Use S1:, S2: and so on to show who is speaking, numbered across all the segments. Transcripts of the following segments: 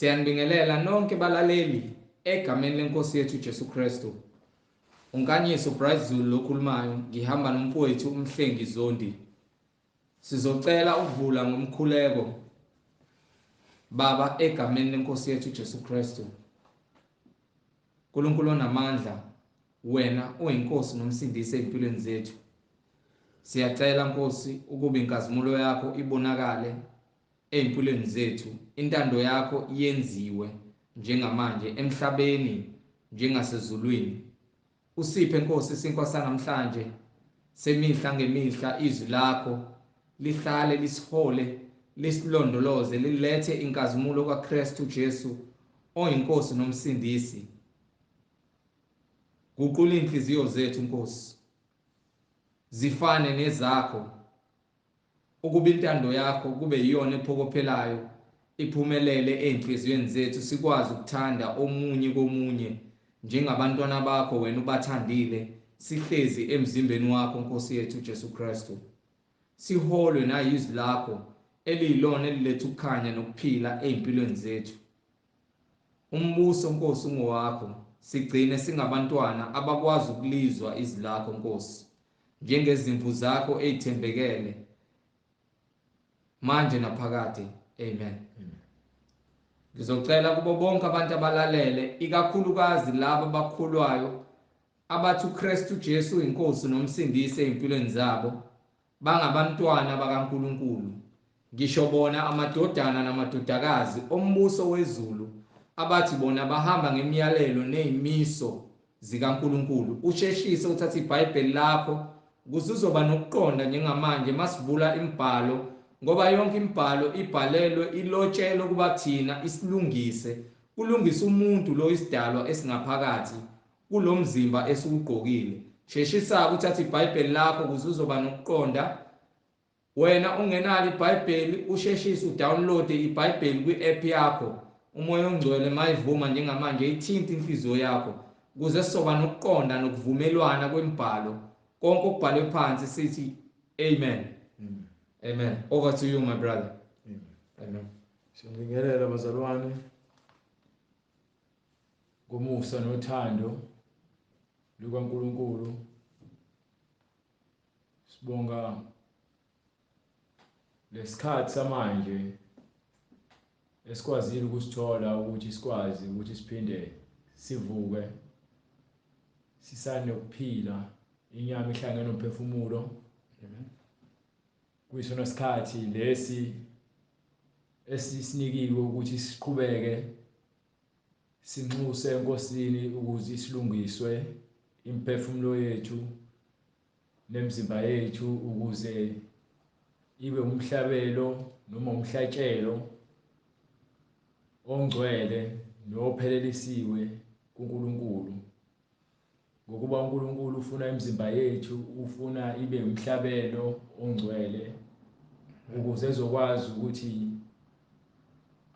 S1: Siyanibingelela nonke balaleli egameni lenkosi yethu Jesu Kristu. Unkanyiso Bright Zulu lokhulumayo, ngihamba nomfowethu uMhlengi Zondi. Sizocela ukuvula ngomkhuleko. Baba, egameni lenkosi yethu Jesu Kristu. uNkulunkulu onamandla, wena uyinkosi nomsindisi empilweni zethu. Siyacela Nkosi ukuba inkazimulo yakho ibonakale empilweni zethu, intando yakho yenziwe njengamanje emhlabeni njengasezulwini. Usiphe Nkosi isinkwa sanamhlanje semihla ngemihla, izwi lakho lihlale lisihole, lisilondoloze, lilethe inkazimulo kaKristu Jesu oyinkosi nomsindisi. Guqula inhliziyo zethu Nkosi, zifane nezakho, ukuba intando yakho kube yiyona ephokophelayo, iphumelele ezinhliziyweni zethu, sikwazi ukuthanda omunye komunye njengabantwana bakho wena ubathandile, sihlezi emzimbeni wakho Nkosi yethu Jesu Kristu. Siholwe nayizwi lakho eliyilona eliletha ukukhanya nokuphila ezimpilweni zethu. Umbuso Nkosi ungowakho, sigcine singabantwana abakwazi ukulizwa izwi lakho Nkosi, njengezimvu zakho ezithembekele manje naphakade. Amen. Ngizocela kubo bonke abantu abalalele, ikakhulukazi laba abakhulwayo abathi uKristu Jesu inkosi nomsindisi ezimpilweni zabo, bangabantwana bakaNkuluNkulu, ngisho bona amadodana namadodakazi ombuso wezulu, abathi bona bahamba ngemiyalelo nezimiso zikaNkuluNkulu. Usheshise uthathe iBhayibheli lakho ukuze uzoba nokuqonda njengamanje masivula imibhalo, ngoba yonke imibhalo ibhalelwe ilotshelwe kuba thina isilungise, kulungisa umuntu lo isidalwa esingaphakathi kulomzimba esiwugqokile. Sheshisa uthathe iBhayibheli lakho ukuze uzoba nokuqonda. Wena ungenalo iBhayibheli, usheshise udownload iBhayibheli kwi-app yakho. Umoya ongcwele mayivuma njengamanje ithinta inhliziyo yakho ukuze sizoba nokuqonda nokuvumelwana kwemibhalo. Konke okubhalwe phansi sithi amen. Amen. Over to you my brother.
S2: Amen.
S1: Amen.
S2: Siyabingelela bazalwane ngomusa nothando lukaNkuluNkulu. Sibonga lesikhathi samanje esikwazile ukusithola ukuthi sikwazi ukuthi siphinde sivuke sisanokuphila, inyama ihlangene nomphefumulo.
S1: Amen.
S2: Kuyisona sikhathi lesi esisinikiwe ukuthi siqhubeke sinxuse eNkosini ukuze isilungiswe imphefumulo yethu nemizimba yethu, ukuze ibe umhlabelo noma umhlatshelo ongcwele nophelelisiwe kuNkulunkulu. Ngokuba uNkulunkulu ufuna imizimba yethu, ufuna ibe umhlabelo ongcwele ukuze ezokwazi ukuthi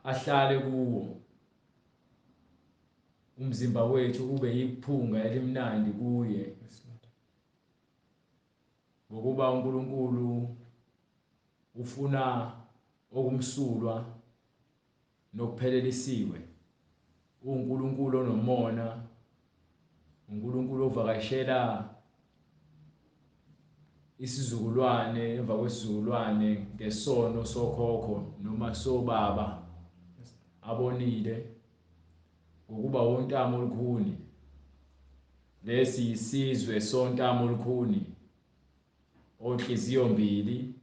S2: ahlale kuwo. Umzimba wethu ube yiphunga elimnandi kuye, ngokuba uNkulunkulu ufuna okumsulwa nokuphelelisiwe. uNkulunkulu onomona, uNkulunkulu ovakashela isizukulwane emva kwesizukulwane ngesono sokhokho noma sobaba abonile, ngokuba wontamo olukhuni. Lesi isizwe sontamo olukhuni, onhliziyo mbili,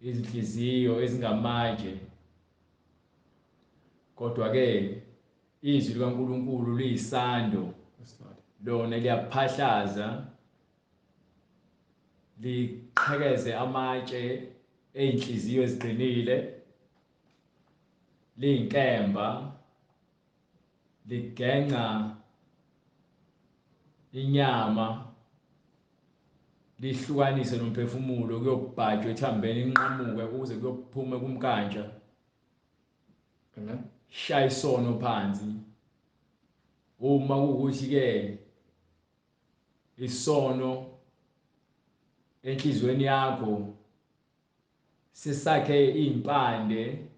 S2: izinhliziyo ezingamatshe. Kodwa ke izwi likaNkuluNkulu liyisando, lona liyaphahlaza liqhekeze amatshe einhliziyo eziqinile, liyinkemba ligenca inyama, lihlukanise nomphefumulo, kuyobhajwa ethambeni inqamuke ukuze kuyophuma kumkantsha.
S1: Amen.
S2: Shaya isono phansi. Uma kuwukuthi ke isono enhlizweni yakho sisakhe impande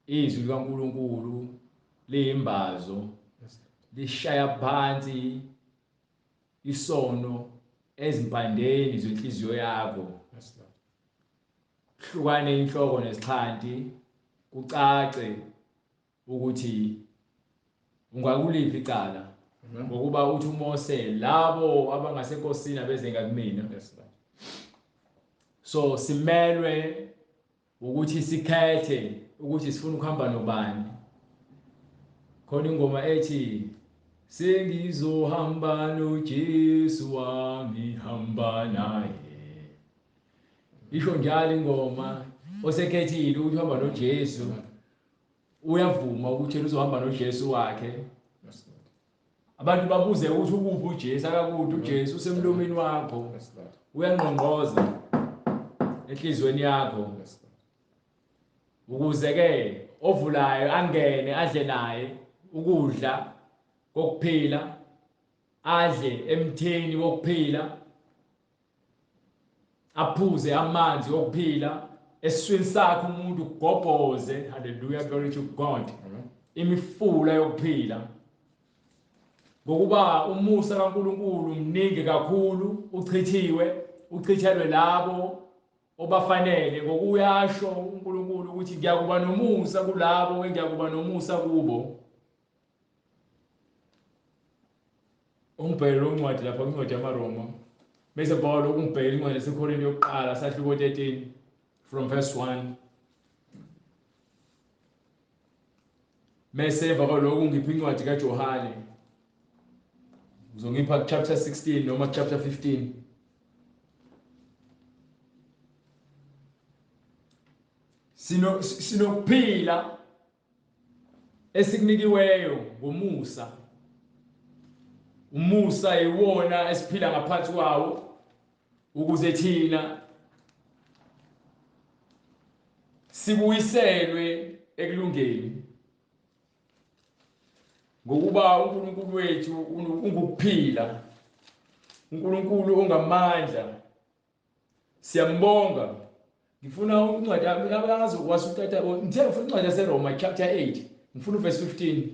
S2: Izwi likaNkulunkulu liyimbazo, lishaya phansi isono ezimpandeni zenhliziyo yakho. Hlukane inhloko nesixhanti, kucace ukuthi ungakuliphi icala, ngokuba uthi uMose labo abangasenkosini abezenga kumina. So simelwe ukuthi sikhethe ukuthi sifuna ukuhamba nobani. Khona ingoma ethi sengizohamba noJesu wami, hamba naye. Isho njalo ingoma, osekhethile ukuthi uhamba noJesu uyavuma ukuthi uzohamba noJesu wakhe. Abantu babuze ukuthi ukuphi uJesu, akakude uJesu, usemlomeni wakho, uyangqongqoza enhliziyweni yakho, ukuze ke ovulayo angene adle naye ukudla kokuphila, adle emthini wokuphila, aphuze amanzi okuphila esiswini sakhe umuntu kugobhoze. Hallelujah, glory to God. Imifula yokuphila, ngokuba umusa kaNkulunkulu mningi kakhulu, uchithiwe, uchithelwe labo obafanele. Ngokuyasho uNkulunkulu ukuthi ngiyakuba nomusa kulabo engiyakuba nomusa kubo. Ungibheke lo ncwadi lapha kwincwadi yamaRoma, bese Paulo ungibheke incwadi yaseKorinte yokuqala sahluko 13 from verse 1. Mese emva kwalokho ungipha incwadi kaJohane, uzongipha chapter 16 noma chapter 15. Sinokuphila esikunikiweyo ngomusa. Umusa iwona esiphila ngaphansi kwawo, ukuze thina sibuyiselwe ekulungeni, ngokuba uNkulunkulu wethu ungukuphila, uNkulunkulu ongamandla. Siyambonga. Ngifuna incwadi abazokwazi utata, ngithe ngifuna incwadi yaseRoma chapter 8, ngifuna uverse 15.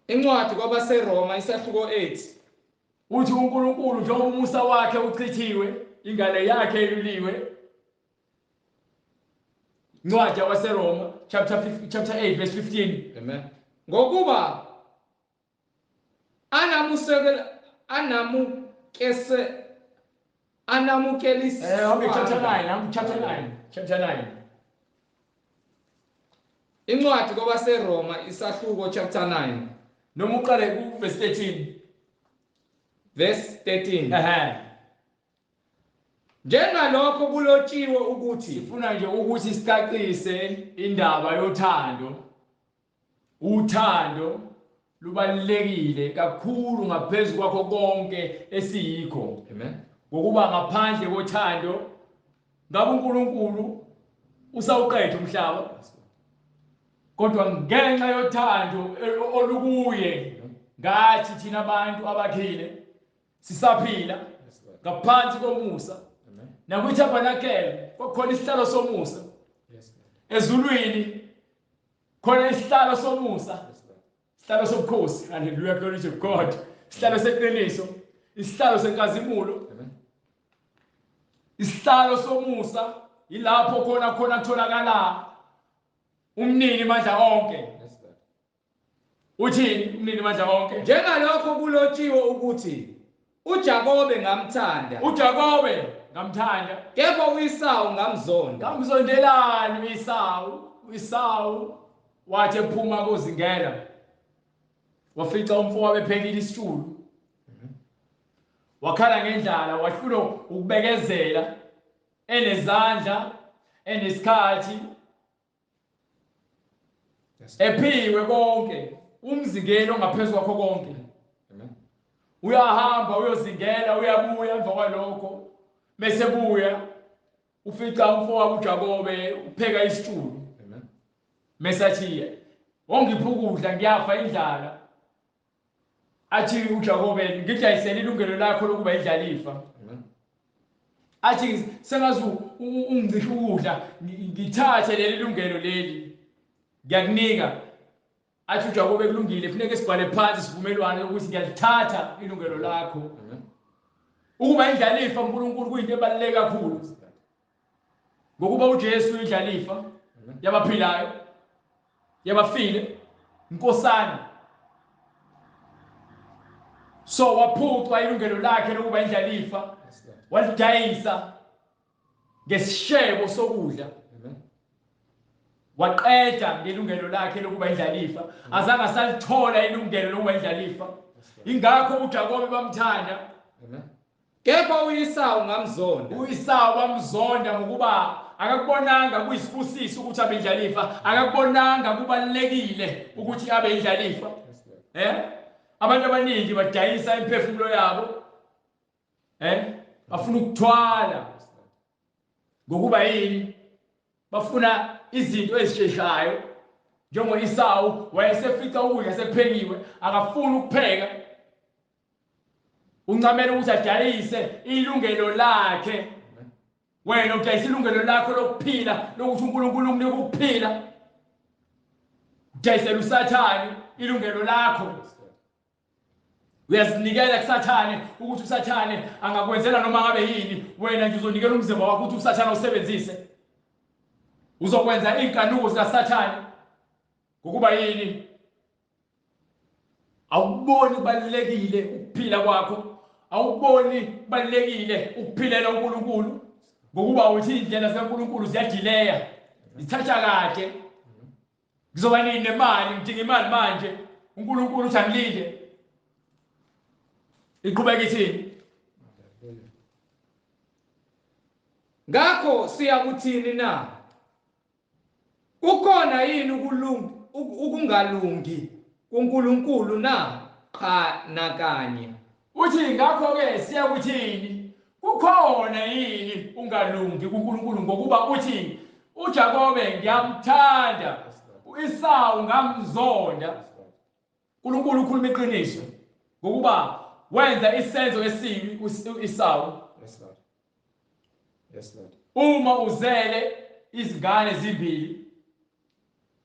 S1: Incwadi kwabaseRoma isahluko 8.
S2: Uthi uNkulunkulu njengoba umusa wakhe uchithiwe, ingalo yakhe eluliwe. Incwadi yabaseRoma chapter 5, chapter 8 verse 15.
S1: Amen. Ngokuba anamusekela anamukese anamukeliswa.
S2: Okay, chapter 9, chapter 9, chapter 9.
S1: Incwadi kwabaseRoma isahluko chapter 9.
S2: Noma uqale ku verse 13.
S1: Verse 13. Njengalokho kulotshiwe ukuthi
S2: sifuna nje ukuthi sicacise indaba yothando. Uthando lubalulekile kakhulu ngaphezulu kwakho konke esiyikho.
S1: Amen.
S2: Ngokuba ngaphandle kothando ngabe uNkulunkulu usawuqeda umhlaba, kodwa ngenxa yothando olukuye ngathi thina abantu abakhile sisaphila ngaphansi komusa. Nakwithabernakele kwakhona isihlalo somusa, ezulwini khona isihlalo somusa, isihlalo sobukhosi. Hallelujah, glory to God. Isihlalo seqiniso, isihlalo senkazimulo, isihlalo somusa, ilapho khona khona kutholakala umnini mandla onke. Uthini umnini mandla onke?
S1: Njengalokho kulotshiwe ukuthi uJakobe ngamthanda,
S2: uJakobe ngamthanda,
S1: kepha uIsau ngamzonda.
S2: Ngamzondelani uIsau? uIsau wathi ephuma kozingela wafica umfowabo ephekile isitshulu, wakhala ngendlala, wahlulwa ukubekezela, enezandla, enesikhathi, ephiwe konke, umzingeli ongaphezulu kwakho konke. Uyahamba uyozingela, uyabuya emva kwalokho, bese buya ufica umfowabo uJakobe upheka isitshulu. Mese athi wongipha ukudla ngiyafa indlala. Athi uJakobe ngidayisele ilungelo lakho lokuba idlalifa. Athi sengazi ungicisha ukudla, ngithathe leli lungelo leli, ngiyakunika. Athi uJakobe kulungile, kufuneka sibhale phansi isivumelwano ukuthi ngiyalithatha ilungelo lakho. Ukuba indlalifa uNkulunkulu kuyinto ebaluleke kakhulu, ngokuba uJesu indlalifa yabaphilayo, yabafile, inkosana. So waphucwa ilungelo lakhe lokuba indlalifa, walidayisa ngesishebo sokudla, waqeda ngelungelo lakhe lokuba indlalifa. Azange asalithola ilungelo lokuba indlalifa. Ingakho uJakobe bamthanda.
S1: Kepha uIsawu ngamzonda.
S2: uIsawu bamzonda ngokuba akakubonanga kuyisibusiso ukuthi abe indlalifa, akakubonanga kubalekile ukuthi abe indlalifa. Abantu abaningi badayisa imphefumulo yabo, bafuna ukuthwala ngokuba yini? Bafuna izinto ezisheshayo. Njengo-Isawu wayesefica ukudla sekuphekiwe, akafuni ukupheka, uncamela ukuthi adayise ilungelo lakhe. Wena udayisa ilungelo lakho lokuphila, lokuthi uNkulunkulu ukunika ukuphila, udayisela uSathane ilungelo lakho. Uyazinikela kuSathane ukuthi uSathane angakwenzela noma ngabe yini, wena nje uzonikela umzimba wakho ukuthi uSathane usebenzise. Uzokwenza inkanuko zikaSathane ngokuba yini? Awuboni kubalekile ukuphila kwakho, awuboni kubalekile ukuphilela uNkulunkulu, ngokuba uthi indlela zikaNkulunkulu ziyadileya, zithatha kade. Ngizoba nini nemali? Ngidinga imali manje. uNkulunkulu uthi angilinde. Iqhubeka ithini?
S1: Ngakho siyakuthini na? Kukhona yini ukungalungi kuNkulunkulu na? Cha, nakanye.
S2: Uthi ngakho-ke siyakuthini? Kukhona yini ungalungi kuNkulunkulu? Ngokuba uthi uJakobe ngiyamthanda, uIsawu ngamzonda. uNkulunkulu ukhuluma iqiniso ngokuba wenza isenzo esibi uIsawu.
S1: Yes Lord. Yes Lord.
S2: Uma uzele izingane zimbili,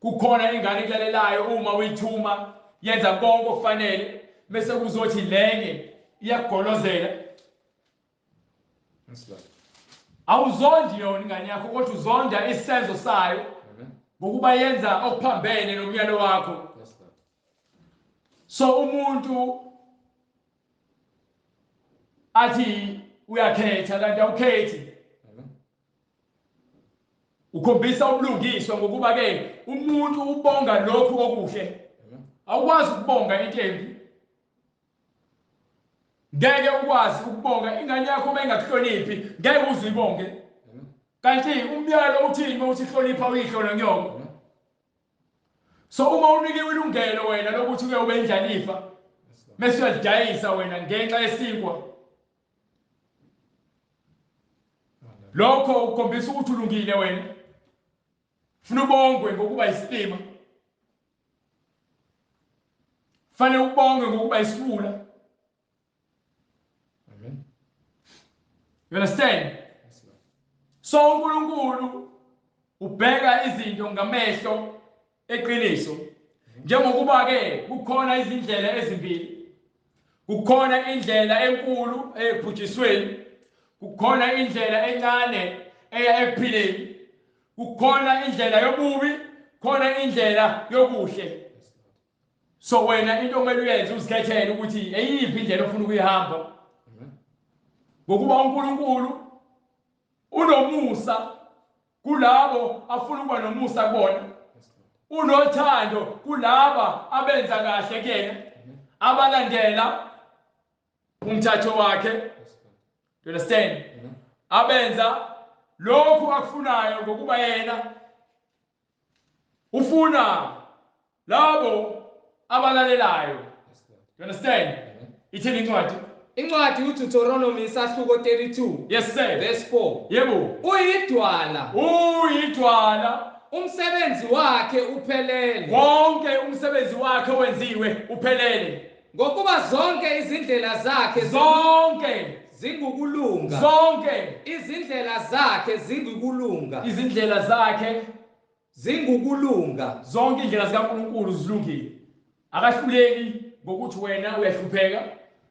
S2: kukhona ingane ekulalelayo, uma uyithuma yenza konke okufanele, bese kuzothi lenye iyakugolozela.
S1: Yes Lord.
S2: Awuzondi yona ingane yakho, kodwa uzonda isenzo sayo ngokuba yenza okuphambene nomyalo wakho.
S1: Yes Lord.
S2: So umuntu athi uyakhetha kanti awukhethi. Ukhombisa ubulungiswa ngokuba ke umuntu ubonga lokhu okuhle. Awukwazi ukubonga into embi. Ngeke ukwazi ukubonga ingane yakho uma ingakuhloniphi, ngeke uzuyibonge. Kanti umyalo uthini uma uthi hlonipha uyihlo nonyoko? So uma unikiwe ilungelo wena lokuthi uke ube indlalifa, bese uyalidayisa wena ngenxa yesinkwa, lokho ukhombisa ukuthi ulungile wena. Funa ubongwe ngokuba isilima, fanele ubongwe ngokuba isiwula.
S1: Amen.
S2: You understand? So uNkulunkulu ubheka izinto ngamehlo eqiniso. Njengokuba ke kukhona izindlela ezimbili, kukhona indlela enkulu ebhujisweni, kukhona indlela encane eya ekuphileni, kukhona indlela yobubi, khona indlela yokuhle. So wena into okumele uyenze uzikhethele ukuthi eyiphi indlela ofuna ukuyihamba, ngokuba uNkulunkulu unomusa kulabo afuna ukuba nomusa kubona, unothando kulaba abenza kahle kuyena, abalandela umthatho wakhe. You understand? Abenza lokhu akufunayo, ngokuba yena ufuna labo abalalelayo. You understand? Ithini incwadi?
S1: Incwadi uDeuteronomy isahluko 32.
S2: Yes sir.
S1: Verse 4.
S2: Yebo.
S1: Uyidwala.
S2: Uyidwala.
S1: Umsebenzi wakhe uphelele.
S2: Wonke umsebenzi wakhe wenziwe uphelele.
S1: Ngokuba zonke izindlela zakhe Zingukulunga.
S2: Zonke
S1: izindlela zakhe zingukulunga.
S2: Izindlela zakhe
S1: zingukulunga.
S2: Zonke indlela zikaNkulunkulu zilungile. Akahluleki ngokuthi wena uyahlupheka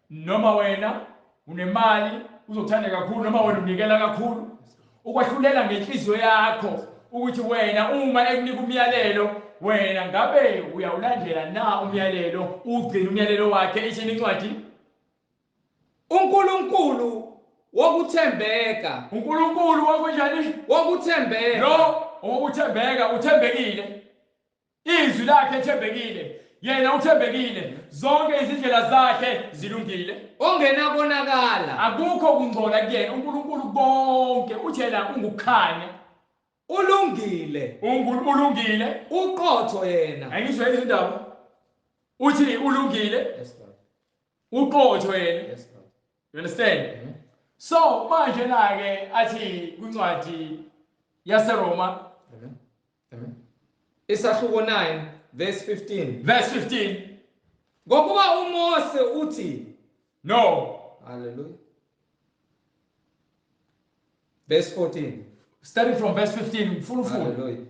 S2: noma wena unemali uzokuthanda kakhulu noma wena unikela kakhulu. Ukwahlulela ngenhliziyo yakho ukuthi wena uma ekunika umyalelo wena ngabe uyawulandela na umyalelo, ugcina umyalelo wakhe. Ithini incwadi?
S1: uNkulunkulu wokuthembeka.
S2: uNkulunkulu wokunjani?
S1: Wokuthembeka.
S2: Lo owokuthembeka uthembekile. Izwi lakhe ethembekile. Yena uthembekile. Zonke izindlela zakhe zilungile.
S1: Ongenakonakala.
S2: Akukho kungcola kuyena. uNkulunkulu konke uthi yena ungukukhanya.
S1: Ulungile.
S2: Ulungile.
S1: Uqotho yena.
S2: Angisho izindaba. Uthi ulungile.
S1: Yes, Lord.
S2: Uqotho yena.
S1: Yes, Lord.
S2: You understand?
S1: Mm -hmm.
S2: So manje la ke athi kwincwadi yaseRoma.
S1: Amen. Amen. Isahluko 9 verse 15.
S2: Verse 15.
S1: Ngokuba uMose uthi
S2: no.
S1: Hallelujah. Verse 14.
S2: Starting from verse 15, full full.
S1: Hallelujah.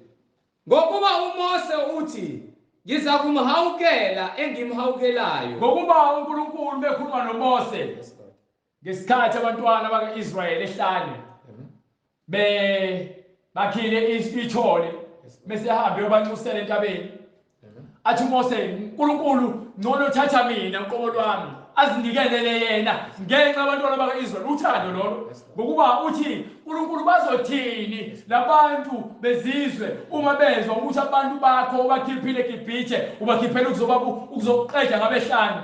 S1: Ngokuba uMose uthi ngiza kumhawukela engimhawukelayo.
S2: Ngokuba uNkulunkulu bekhuluma noMose ngesikhathi abantwana bakaIsrayeli ehlane be bakhile ithole bese ehambe yobanxusela entabeni. Athi uMose uNkulunkulu ngcono thatha mina uqobo lwami azinikelele yena ngenxa abantwana bakaIsrayeli. Uthando lolo. Ngokuba uthi uNkulunkulu bazothini labantu bezizwe uma bezwa ukuthi abantu bakho ubakhiphile eGibhithe, ubakhiphela ukuzoqeda ngabehlane.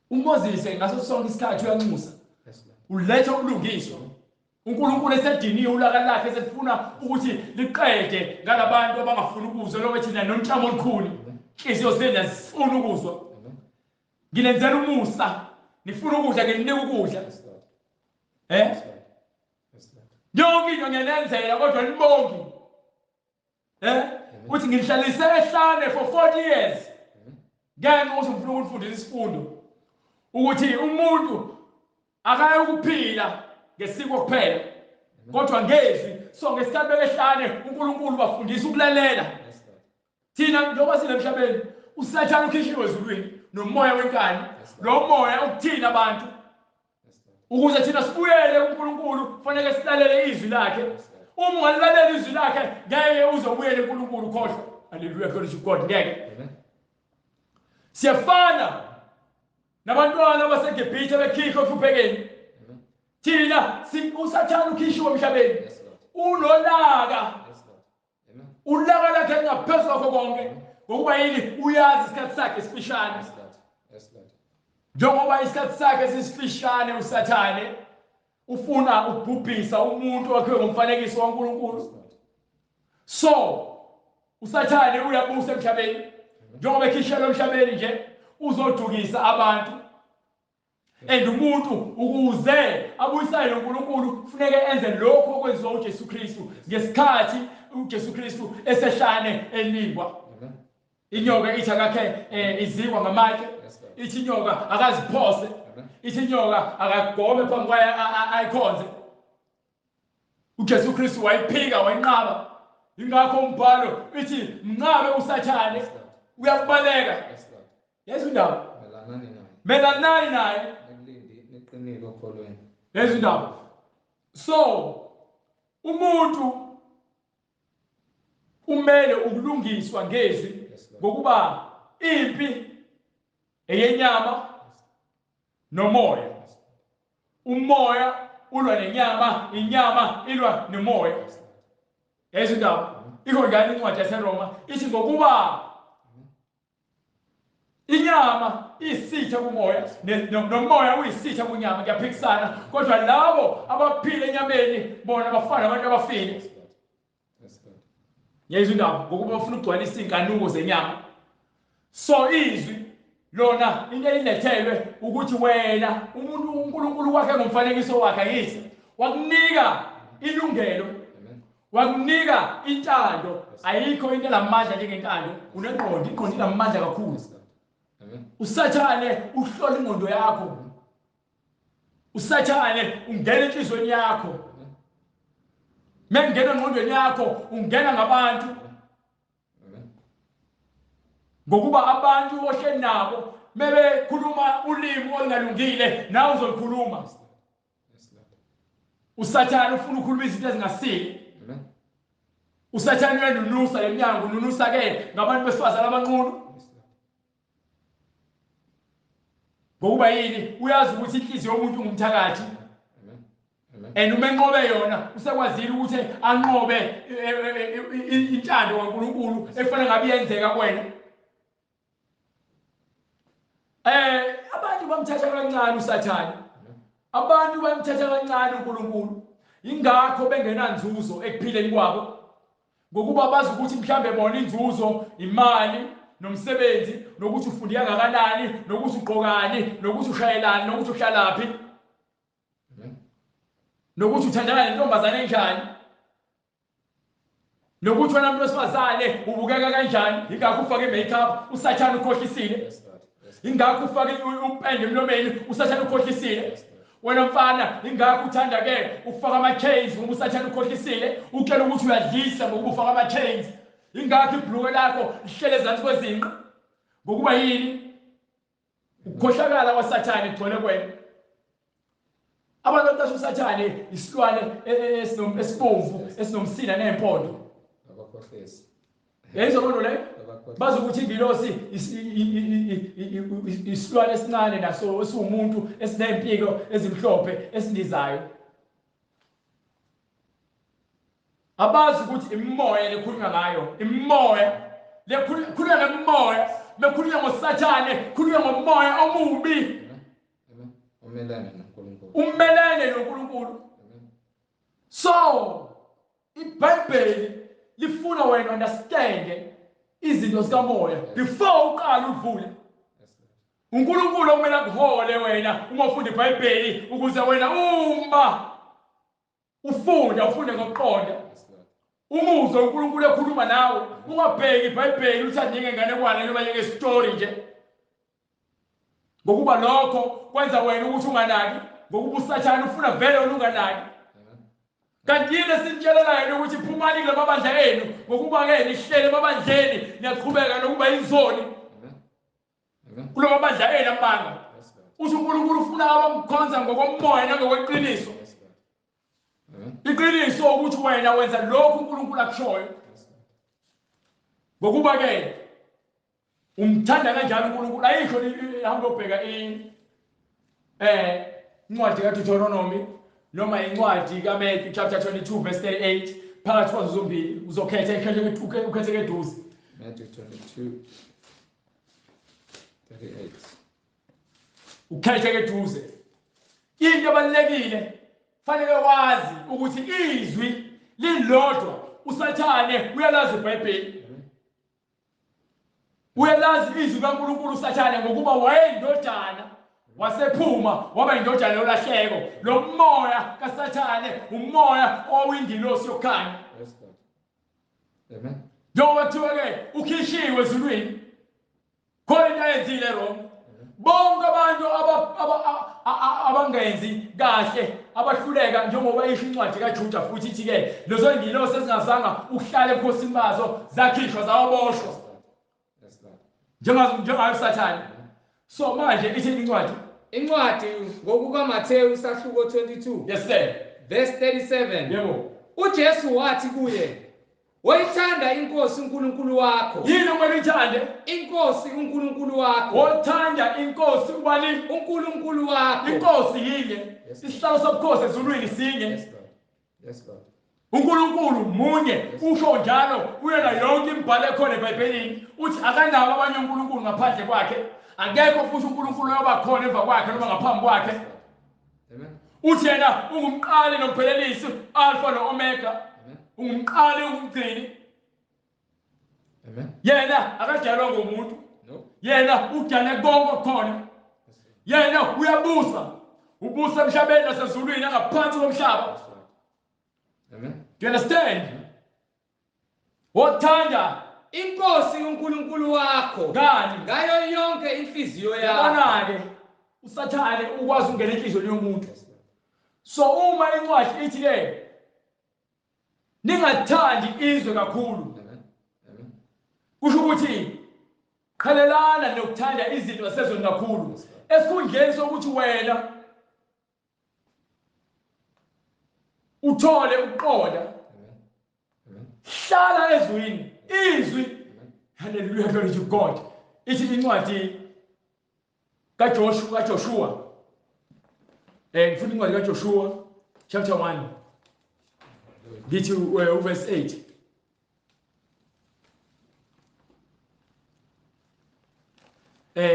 S2: uMoses ngaso sonke isikhathi uyanxusa, uletha ubulungiswa. uNkulunkulu esediniwe ulaka lakhe esefuna ukuthi liqede ngalabantu abangafuni ukuzwa lokho thina nonhlamo olukhulu inhliziyo zenu azifuni ukuzwa. Nginenzela umusa, nifuna ukudla ngininika ukudla. Yonke into ngiyanenzela kodwa nibongi. Uthi ngihlalise ehlane for 40 years. Ngenxa ukuthi ngifuna ukunifundisa isifundo ukuthi umuntu akaye ukuphila ngesiko kuphela kodwa ngezwi. So ngesikhathi bekehlane uNkulunkulu bafundisa ukulalela. Thina njengoba sinemhlabeni uSathane ukhishiwe ezulwini nomoya wenkani, lo moya ukuthina abantu ukuze thina sibuyele kuNkulunkulu kufanele silalele izwi lakhe. Uma ungalilalela izwi lakhe ngeke uze ubuyele kuNkulunkulu, khohlwa. Hallelujah, glory to God. Ngeke. Siyafana nabantwana abaseGibhithe bekhihla ohluphekeni. Thina uSathane ukhishiwe emhlabeni, unolaka. Ulaka lakhe lingaphezu kwakho konke. Ngokuba yini? Uyazi isikhathi sakhe sifishane. Njengoba isikhathi sakhe sisifishane uSathane ufuna ukubhubhisa umuntu wakhiwe ngomfanekiso kaNkulunkulu. So uSathane uyabusa emhlabeni. Njengoba ekhishelwe emhlabeni nje uzodukisa abantu. And umuntu ukuze abuyisane noNkulunkulu kufuneke enze lokho okwenziwa uJesu Kristu ngesikhathi uJesu Kristu esehlane elingwa. Inyoka ithi akakhe izikwa ngamatshe, ithi inyoka akaziphose, ithi inyoka akagome phambi kwayo ayikhonze. uJesu Kristu wayiphika wayinqaba. Ingakho umbhalo ithi mnqabe uSathane uyakubaleka. Yesu indaba. Melanani naye.
S1: Niqinile okholweni.
S2: Yesu indaba. So umuntu umele ukulungiswa ngezwi ngokuba impi eyenyama nomoya. Umoya ulwa nenyama, inyama ilwa nomoya. Yesu indaba. Ikho njalo incwadi yaseRoma ithi ngokuba inyama isitha kumoya nomoya uyisitha kunyama, kuyaphikisana. Kodwa labo abaphila enyameni bona bafana nabantu abafile. Ngiyezwa indaba ngokuba bafuna ukugcwalisa inkanuko zenyama. So izwi lona into elilethelwe ukuthi wena umuntu uNkulunkulu wakhe ngomfanekiso wakhe angithi wakunika ilungelo, wakunika intando. Ayikho into enamandla njengentando. Unengqondo, ingqondo inamandla kakhulu. uSathane uhlola ingqondo yakho. Usathane ungena enhliziyweni yakho. Mengena engqondweni yakho ungena ngabantu. Ngokuba abantu ohleli nabo mebekhuluma ulimi olungalungile nawe uzolikhuluma. Usathane ufuna ukukhuluma izinto ezingasile. Usathane uyanunusa leminyango, ununusa ke ngabantu besifazane abanqunu. Ngokuba yini? Uyazi ukuthi inhliziyo yomuntu ungumthakathi. And uma enqobe yona usekwazile ukuthi anqobe intando kaNkulunkulu efanele ngabe iyenzeka kuwena. Abantu bamthatha kancane uSathane. Abantu bamthatha kancane uNkulunkulu. Ingakho bengenanzuzo ekuphileni kwabo. Ngokuba bazi ukuthi mhlambe bona inzuzo imali nomsebenzi nokuthi ufunde kangakanani nokuthi ugqokani nokuthi ushayelani nokuthi uhlalaphi nokuthi uthandana nentombazane enjani nokuthi wena muntu wesifazane ubukeka kanjani. Ingakho ufake i-makeup, uSathane ukhohlisile. Ingakho ufake upende emlomeni, uSathane ukhohlisile. Wena mfana ingakho uthanda ke ukufaka ama-chains ngoba uSathane ukhohlisile, ukutshela ukuthi uyadlisa ngokuba ufaka ama-chains. Ingakho ibhuluke lakho lihlele ezansi kwezinqa. Ngokuba yini? Ukukhohlakala kwaSathane kugcwele kwena. Abantu basho uSathane isilwane esibomvu esinomsila nempondo.
S1: Abakhohlisi.
S2: Yayizwa loo nto leyo? Bazi ukuthi ingilosi isilwane esincane naso esiwumuntu esinempiko ezimhlophe esindizayo. Abazi ukuthi imimoya lekhulunywa ngayo, imimoya lekhulunywa ngemimoya, bekhulunywa ngoSathane, khulunywa ngomoya omubi.
S1: Umelene noNkulunkulu.
S2: Umelene noNkulunkulu. So iBhayibheli lifuna wena understand izinto zikamoya before uqala uvule. uNkulunkulu okumele akuhole wena uma ufunda iBhayibheli ukuze wena uma ufunda ufunde ngokuqonda. Umuzwe uNkulunkulu ekhuluma nawe, ungabheki iBhayibheli uthande njengenganekwane noma njengestory nje. Ngokuba lokho kwenza wena ukuthi unganaki, ngokuba uSathane ufuna vele wena unganaki. Kanti yini esinitshelelayo yena ukuthi phumani kula mabandla enu, ngokuba-ke nihlele emabandleni niyaqhubeka nokuba yizoni kulo mabandla enu amanga. Uthi uNkulunkulu ufuna abamkhonza ngokomoya nangokweqiniso. Iqiniso ukuthi wena wenza lokhu uNkulunkulu akushoyo. Ngokuba-ke umthanda kanjalo uNkulunkulu. Ayisho hamba ubheka incwadi kaDeuteronomy noma incwadi kaMatthew chapter 22 verse 38, phakathi kwazo zombili uzokhetha ukhethe eduze.
S1: Matthew 22 38.
S2: Ukhethe eduze. Into ebalulekile fanele wazi ukuthi izwi lilodwa. uSathane uyalazi iBhayibheli. Uyalazi izwi kaNkulunkulu uSathane ngokuba wayeyindodana wasephuma waba indodana yolahleko. Lo moya kaSathane umoya owingilosi yokukhanya.
S1: Amen.
S2: Njengoba kuthiwa ke ukhishiwe ezulwini. Khona into ayenzile wrong. Bonke abantu abangenzi kahle abahluleka, njengoba isho incwadi kaJuda futhi ithi ke lezo ngilosi ezingazanga ukuhlala ebukhosini bazo zakhishwa zawaboshwa. Njengayo uSathane. So manje ithi incwadi.
S1: Incwadi ngokukaMathewu isahluko 22.
S2: Yes sir.
S1: Verse 37.
S2: Yebo.
S1: uJesu wathi kuye, woyithanda inkosi uNkulunkulu wakho.
S2: Yini okumele uyithande?
S1: Inkosi uNkulunkulu wakho.
S2: Wothanda inkosi ubani?
S1: uNkulunkulu wakho.
S2: Inkosi yinye. Isihlalo sobukhosi ezulwini sinye.
S1: Yes Lord. Yes Lord.
S2: uNkulunkulu munye, usho njalo kuyona yonke imibhalo ekhona eBhayibhelini. Uthi akanawo abanye uNkulunkulu ngaphandle kwakhe. Akekho futhi uNkulunkulu oyoba khona emva kwakhe noma ngaphambi kwakhe.
S1: Amen.
S2: Uthi yena ungumqali nomphelelisi, Alpha no-Omega.
S1: Amen.
S2: Ungumqali ungumgcini.
S1: Amen.
S2: Yena akadalwa ngumuntu.
S1: No.
S2: Yena udale konke okukhona. Yena uyabusa. Ubusa emhlabeni nasezulwini angaphansi komhlaba.
S1: Amen.
S2: Do you understand? Wothanda
S1: inkosi uNkulunkulu wakho
S2: ngani?
S1: Ngayo yonke inhliziyo yakho.
S2: Yabona ke uSathane ukwazi ukungena enhliziyweni yomuntu. So uma incwadi ithi ke ningathandi izwe kakhulu, kusho ukuthi qhelelana nokuthanda izinto zasezweni kakhulu, esikhundleni sokuthi wena uthole ukuqonda. Hlala ezwini, izwi. Hallelujah, glory to God. Ithi incwadi kaJoshua, ngifuna incwadi kaJoshua chapter 1, ngithi uverse 8.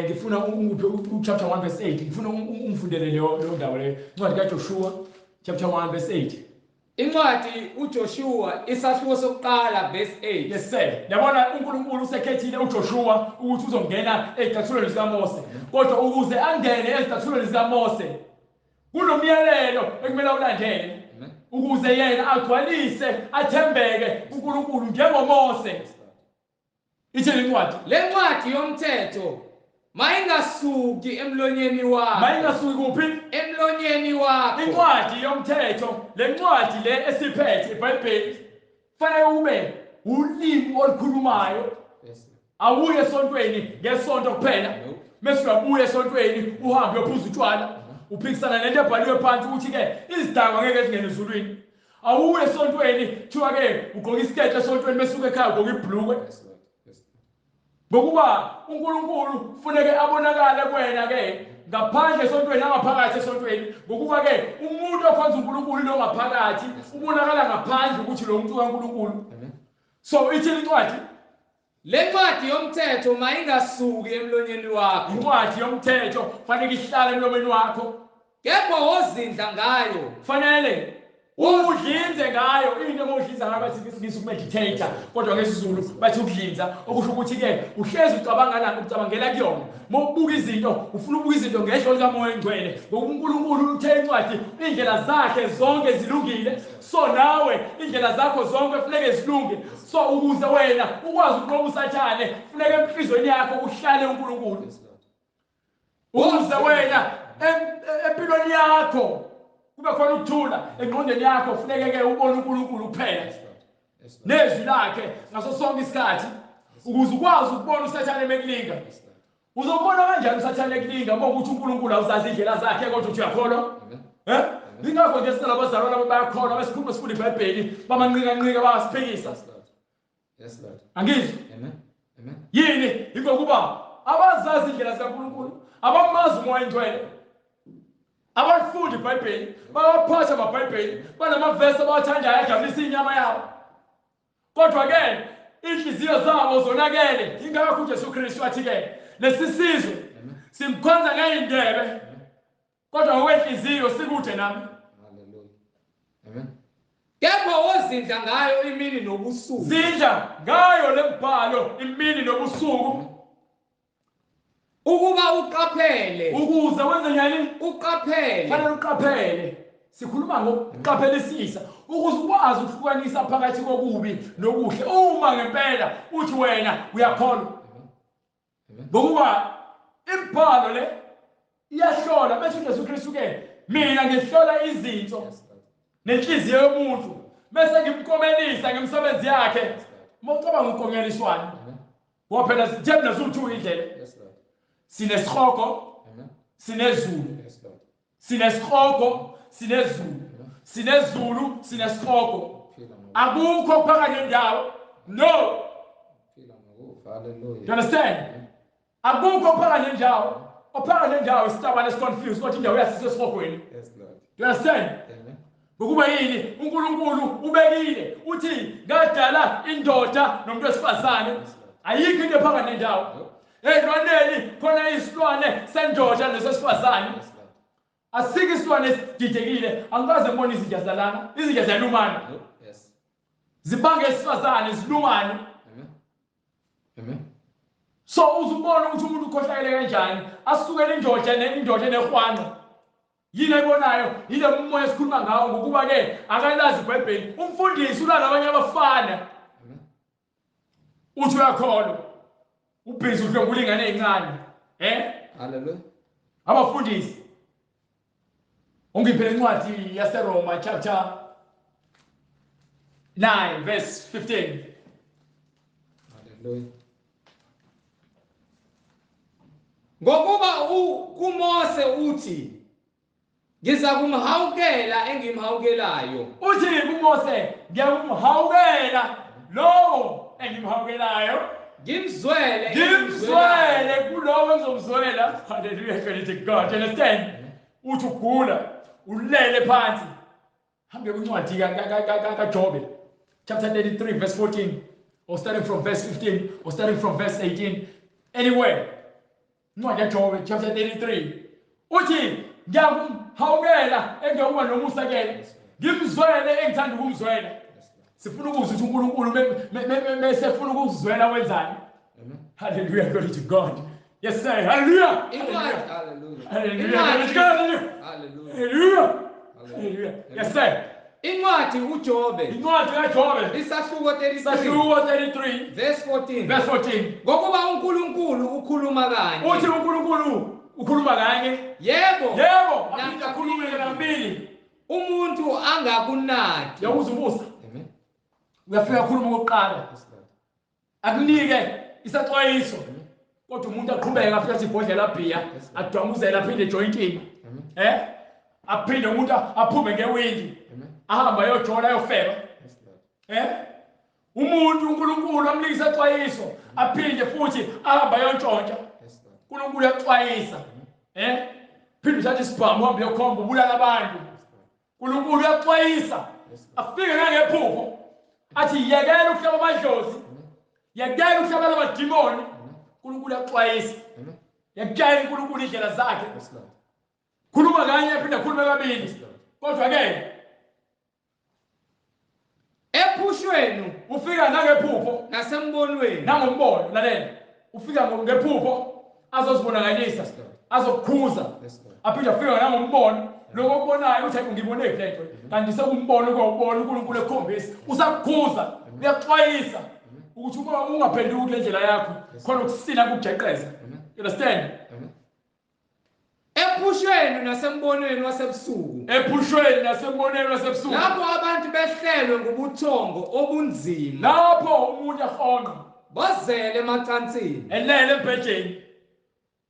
S2: Ngifuna ungiphe uchapter 1 verse 8, ngifuna ungifundele leyo ndawo leyo. Incwadi kaJoshua chapter 1 verse 8.
S1: Incwadi uJoshua isahluko sokuqala verse 8.
S2: Yes sir. Yabona uNkulunkulu usekhethile uJoshua ukuthi uzongena ezicathulweni zikaMose. Kodwa ukuze angene ezicathulweni zikaMose kunomyalelo ekumele awulandele ukuze yena agcwalise athembeke kuNkulunkulu njengoMose. Ithi incwadi,
S1: le ncwadi yomthetho mayingasuki emlonyeni wakho.
S2: Mayingasuki kuphi?
S1: Emlonyeni wakho.
S2: Incwadi yomthetho, le ncwadi le esiphethe iBhayibheli, fanele ube ulimi olukhulumayo. Awuye esontweni ngesonto kuphela. Mase uyabuya esontweni uhambe uyophuza utshwala, uphikisana nento ebhaliwe phansi ukuthi ke izidakwa ngeke zingene ezulwini. Awuye esontweni kuthiwa ke ugqoka isiketi esontweni bese uke ekhaya ugqoka ibhlukwe. Ngokuba uNkulunkulu kufuneke abonakale kuwena ke ngaphandle esontweni nangaphakathi esontweni, ngokuba ke umuntu okhonza uNkulunkulu lo ngaphakathi ubonakala ngaphandle ukuthi lo muntu kaNkulunkulu. So ithi incwadi,
S1: le ncwadi yomthetho mayingasuki emlonyeni wakho.
S2: Incwadi yomthetho fanele ihlale emlomeni wakho.
S1: Kepha wozindla ngayo.
S2: Fanele udlinze ngayo. Into omudlinza ngayo bathi ngesingisi ukumeditate, kodwa ngesiZulu bathi ukudlinza, okusho ukuthi ke uhlezi ucabangana ucabangela kuyona. Mawubuka izinto ufuna ukubuka izinto ngehlo likaMoya oNgcwele, ngoba uNkulunkulu uthe incwadi indlela zakhe zonke zilungile. So nawe indlela zakho zonke kufuneke zilunge. So ukuze wena ukwazi ukunqoba uSathane kufuneke enhlizweni yakho uhlale uNkulunkulu. Ukuze wena empilweni yakho kube khona ukuthula engqondweni yakho, kufuneke ke ubone uNkulunkulu kuphela nezwi lakhe ngaso sonke isikhathi, ukuze ukwazi ukubona uSathane mekulinga. Uzobona kanjani uSathane ekulinga uma ukuthi uNkulunkulu awuzazi indlela zakhe kodwa uthi uyakholwa? Ingakho nje sinalabazalwane abayakholwa besikhuluma sifunda iBhayibheli bamanqika nqika bayasiphikisa.
S1: Yes Lord.
S2: Angizwa.
S1: Amen. Amen.
S2: Yini? Ingokuba abazazi indlela zikaNkulunkulu, abamazi uMoya oNgcwele, abafundi iBhayibheli, bayaphatha amaBhayibheli, banamavesi abawathandayo ajabulisa inyama yabo. Kodwa ke inhliziyo zabo zonakele. Ingakho uJesu Kristu athi ke lesi sizwe simkhonza ngeyindebe kodwa ngokwenhliziyo sikude nami.
S1: Hallelujah. Amen. Kepha wozindla ngayo imini nobusuku.
S2: Zindla ngayo lembhalo imini nobusuku.
S1: Ukuba uqaphele.
S2: Ukuze wenze njani?
S1: Uqaphele.
S2: Fanele uqaphele. Sikhuluma ngokuqaphelisisa ukuze ukwazi ukuhlukanisa phakathi kokubi nokuhle. Uma ngempela uthi wena uyakholwa. Ngokuba imbhalo le iyahlola bese uJesu Kristu ke mina ngihlola izinto nenhliziyo yomuntu bese ngimkomelisa ngemisebenzi yakhe. Mawucabanga ukomeliswana ngoba phela sithemba nasu indlela. Sinesihogo, sinezulu. Sinesihogo, sinezulu. Sinezulu, sinesihogo. Akukho phakathi nendawo. No. You understand? Akukho phakathi nendawo. Ophakathi nendawo isitabane esiconfused kodwa indawo yasise esihogweni.
S1: Yes Lord.
S2: You understand? Ngokuba yini? uNkulunkulu ubekile uthi ngadala indoda nomuntu wesifazane. Ayikho into ephakathi nendawo. Ezilwaneni khona isilwane sendoda nesesifazane. Asike isilwane esididekile, angikaze ngibone izinja zalana, izinja ziyalumana.
S1: Yes.
S2: Zibanga esifazane zilumane.
S1: Amen. Amen.
S2: So uzubona ukuthi umuntu ukhohlakele kanjani, asukele indoda nendoda enehwanqa. Yini ayibonayo? Yile umoya esikhuluma ngawo, ngokuba ke akalazi iBhayibheli. Umfundisi ulala abanye abafana. Uthi uyakholwa. Ubhizi udlwengula ingane ezincane.
S1: Hallelujah.
S2: Abafundisi. Ungiphe incwadi yaseRoma chapter 9 verse 15.
S1: Hallelujah. Ngokuba kuMose uthi ngizakumhawukela engimhawukelayo.
S2: Uthi kuMose ngiyakumhawukela lowo engimhawukelayo.
S1: Ngimzwele
S2: ngimzwele kulowo engizomzwela. Hallelujah, glory to God. You understand? Uthi ugula ulele phansi. Hambe kwincwadi kaJobe chapter 33 verse 14 or starting from verse 15 or starting from verse 18. Anyway, incwadi kaJobe chapter 33 uthi ngiyakumhawukela engiyokuba nomusa kuyena, ngimzwele engithanda ukumzwela. Sifuna ukuzwa ukuthi uNkulunkulu mesefuna ukuzwela wenzani. Hallelujah, glory to God. Yes sir, hallelujah.
S1: Hallelujah.
S2: Hallelujah. Hallelujah. Hallelujah. Yes sir.
S1: Incwadi uJobe.
S2: Incwadi kaJobe.
S1: Isahluko 33.
S2: Isahluko 33.
S1: Verse 14.
S2: Verse 14.
S1: Ngokuba uNkulunkulu ukhuluma kanye.
S2: Uthi uNkulunkulu ukhuluma kanye.
S1: Yebo.
S2: Yebo. Aphinde akhulume kabili.
S1: Umuntu angakunaki.
S2: Yawuza umusa. Amen. Uyafika khuluma okokuqala. Akunike isaxwayiso. Kodwa umuntu aqhubeka afika sibhodlela bhiya, adwamuzela aphinde jointini. Aphinde umuntu aphume ngewindi. Ahamba ayojola ayofeba. Umuntu uNkulunkulu amnika isaxwayiso, aphinde futhi ahamba ayontshontsha. uNkulunkulu uyaxwayisa. Phinde uthathe isibhamu uhambe uyokhomba ubulala abantu. uNkulunkulu uyaxwayisa. Afike ngangephupho athi yekela ukuhlaba amadlozi. Yekela ukuhlaba amadimoni. uNkulunkulu uyaxwayisa. Yakutshela uNkulunkulu indlela zakhe. Khuluma kanye aphinde akhulume kabili. Kodwa ke
S1: ephushweni
S2: ufika nangephupho
S1: nasembonweni
S2: nangombono. Lalela, ufika ngephupho azozibonakalisa, azokukhuza, aphinde afike nangombono. Lokho okubonayo uthi ngibone le nto, kanti sekumbono kwawubona uNkulunkulu ekukhombisa, usakukhuza, uyaxwayisa ukuthi uma ungaphenduki kule ndlela yakho khona ukusina kukujeqeza. You understand?
S1: Ephushweni nasembonweni wasebusuku.
S2: Ephushweni nasembonweni wasebusuku.
S1: Lapho abantu behlelwe ngubuthongo obunzima.
S2: Lapho umuntu ehonqa
S1: bozele emacansini,
S2: elele embhejeni.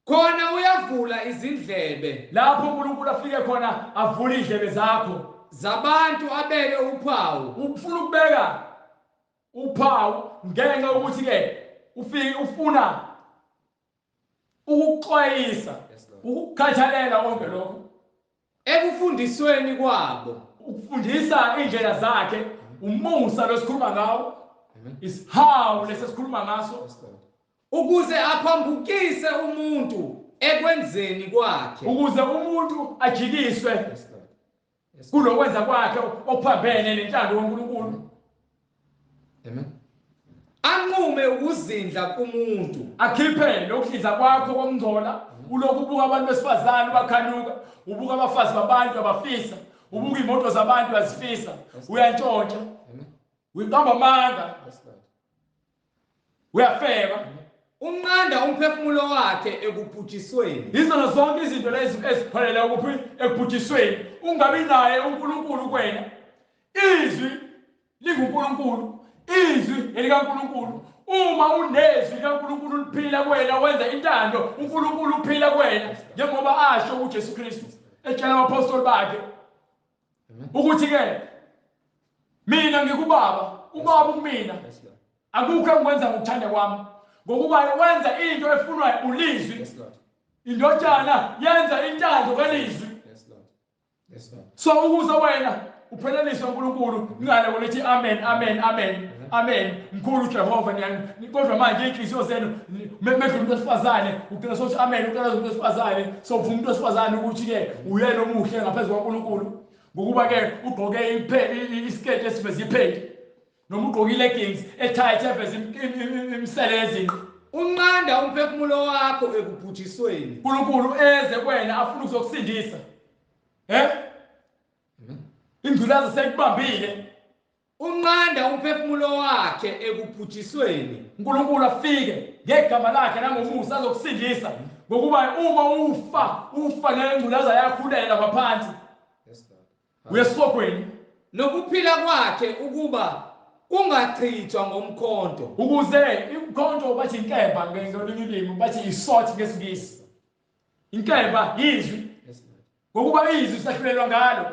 S1: Khona uyavula izindlebe.
S2: Lapho uNkulunkulu afike khona avule indlebe zakho
S1: zabantu abeke uphawu.
S2: Ufuna ukubeka uphawu ngenxa yokuthi ke ufike ufuna ukuxwayisa, ukukhathalela konke lokho
S1: ekufundisweni kwabo,
S2: ukufundisa indlela zakhe, umusa losikhuluma ngawo, isihawu lesesikhuluma ngaso,
S1: ukuze aphambukise umuntu ekwenzeni kwakhe,
S2: ukuze umuntu ajikiswe kulokwenza kwakhe okuphambene nentando kaNkulunkulu.
S1: Amen. Anqume ukuzindla kumuntu,
S2: akhiphe lokudliza kwakho komngcola. Ulokhu ubuka abantu besifazane bakhanuka, ubuka abafazi babantu abafisa, ubuka imoto zabantu azifisa, uyantshontsha, uyiqamba amanga, uyafeba,
S1: unqanda umphefumulo wakhe ekubhujisweni.
S2: Izona zonke izinto lezi eziphelela ukuphi ekubhujisweni. Ungabi naye uNkulunkulu kuwena. Izwi linguNkulunkulu, izwi elikaNkulunkulu. Uma unezwi likaNkulunkulu liphila kuwena, wenza intando, uNkulunkulu uphila kuwena, njengoba asho uJesu Kristu etshela abapostoli bakhe ukuthi ke mina ngikubaba, ubaba kumina, akukho engikwenza ngokuthanda kwami, ngokuba wenza into efunwa ulizwi. Indodana yenza intando kalizwi. So ukuze wena upheleliswe uNkulunkulu ngale kokuthi amen amen amen amen mkhulu uJehova. Kodwa manje inhliziyo zenu medlula umuntu wesifazane ugcina sokuthi amen, uqala umuntu wesifazane sovuma umuntu wesifazane ukuthi ke uyena omuhle ngaphezulu kwaNkulunkulu, ngokuba ke ugqoke isiketi esiveza iphenti noma ugqoke leggings etight eveza imisele yezinqa.
S1: Unqanda umphefumulo wakho ekubhujisweni.
S2: uNkulunkulu eze kuwena afuna ukuzokusindisa. Ingculaza seyikubambile.
S1: Unqanda umphefumulo wakhe ekubhujisweni.
S2: uNkulunkulu afike ngegama lakhe nangomusa azokusindisa, ngokuba uma ufa ufa nengculaza yakhulela ngaphansi. Uyesogweni.
S1: Nokuphila kwakhe ukuba kungachithwa ngomkhonto.
S2: Ukuze imkhonto bathi inkemba ngolunye ulimi, bathi isword ngesiNgisi. Inkemba izwi. Ngokuba izwi sahlulelwa ngalo.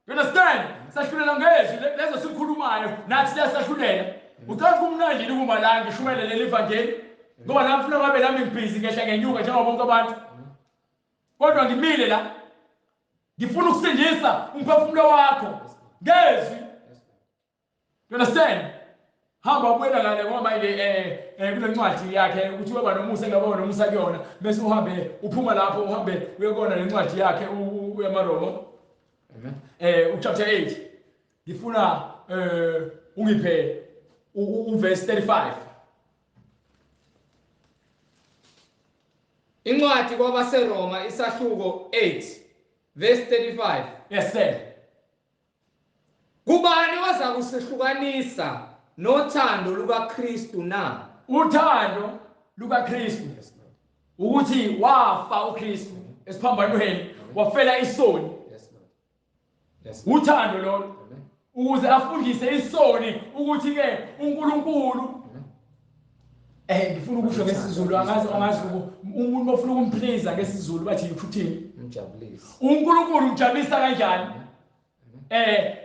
S2: You understand? Sahlulelwa ngezwi lezo sikhulumayo nathi siyasahlulela. Ucela kumnandi ukuma la ngishumayele leli vangeli. Ngoba la mfuna ngabe nami ngibhizi ngehla ngenyuka njengoba bonke abantu. Kodwa ngimile la. Ngifuna ukusindisa umphefumulo wakho ngezwi. You understand? Hamba ubuyela ngale ngoba manje kule ncwadi yakhe ukuthi weba nomusa engaba nomusa kuyona bese uhambe uphuma lapho uhambe uyekona lencwadi yakhe uyamaRoma.
S1: Amen.
S2: Uchapter 8. Ngifuna ungiphe uverse 35.
S1: Incwadi kwabaseRoma isahluko 8 verse 35.
S2: Yes sir.
S1: Kubani oza kusehlukanisa nothando lukaKristu na?
S2: Uthando lukaKristu. Ukuthi wafa uKristu esiphambanweni, wafela isoni.
S1: Yes Lord. Yes.
S2: Uthando lolo. Ukuze afundise isoni ukuthi ke uNkulunkulu ngifuna ukusho ngesiZulu angazi umuntu ofuna ukumplease ngesiZulu bathi ukuthini?
S1: Umjabulise.
S2: uNkulunkulu umjabulisa kanjani?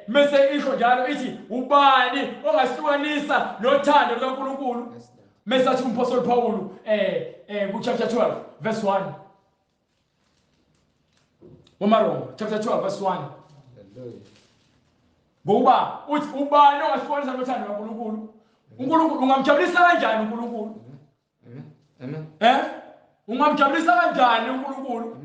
S2: Mase isho njalo ithi ubani ongahlukanisa nothando lukaNkulunkulu? Mase athi uMpostoli Paul ku chapter 12 verse 1. Womaroma chapter 12 verse 1.
S1: Hallelujah.
S2: Ngokuba uthi ubani ongahlukanisa nothando lukaNkulunkulu? uNkulunkulu ungamjabulisa kanjani uNkulunkulu?
S1: Amen. Amen.
S2: Ungamjabulisa kanjani uNkulunkulu?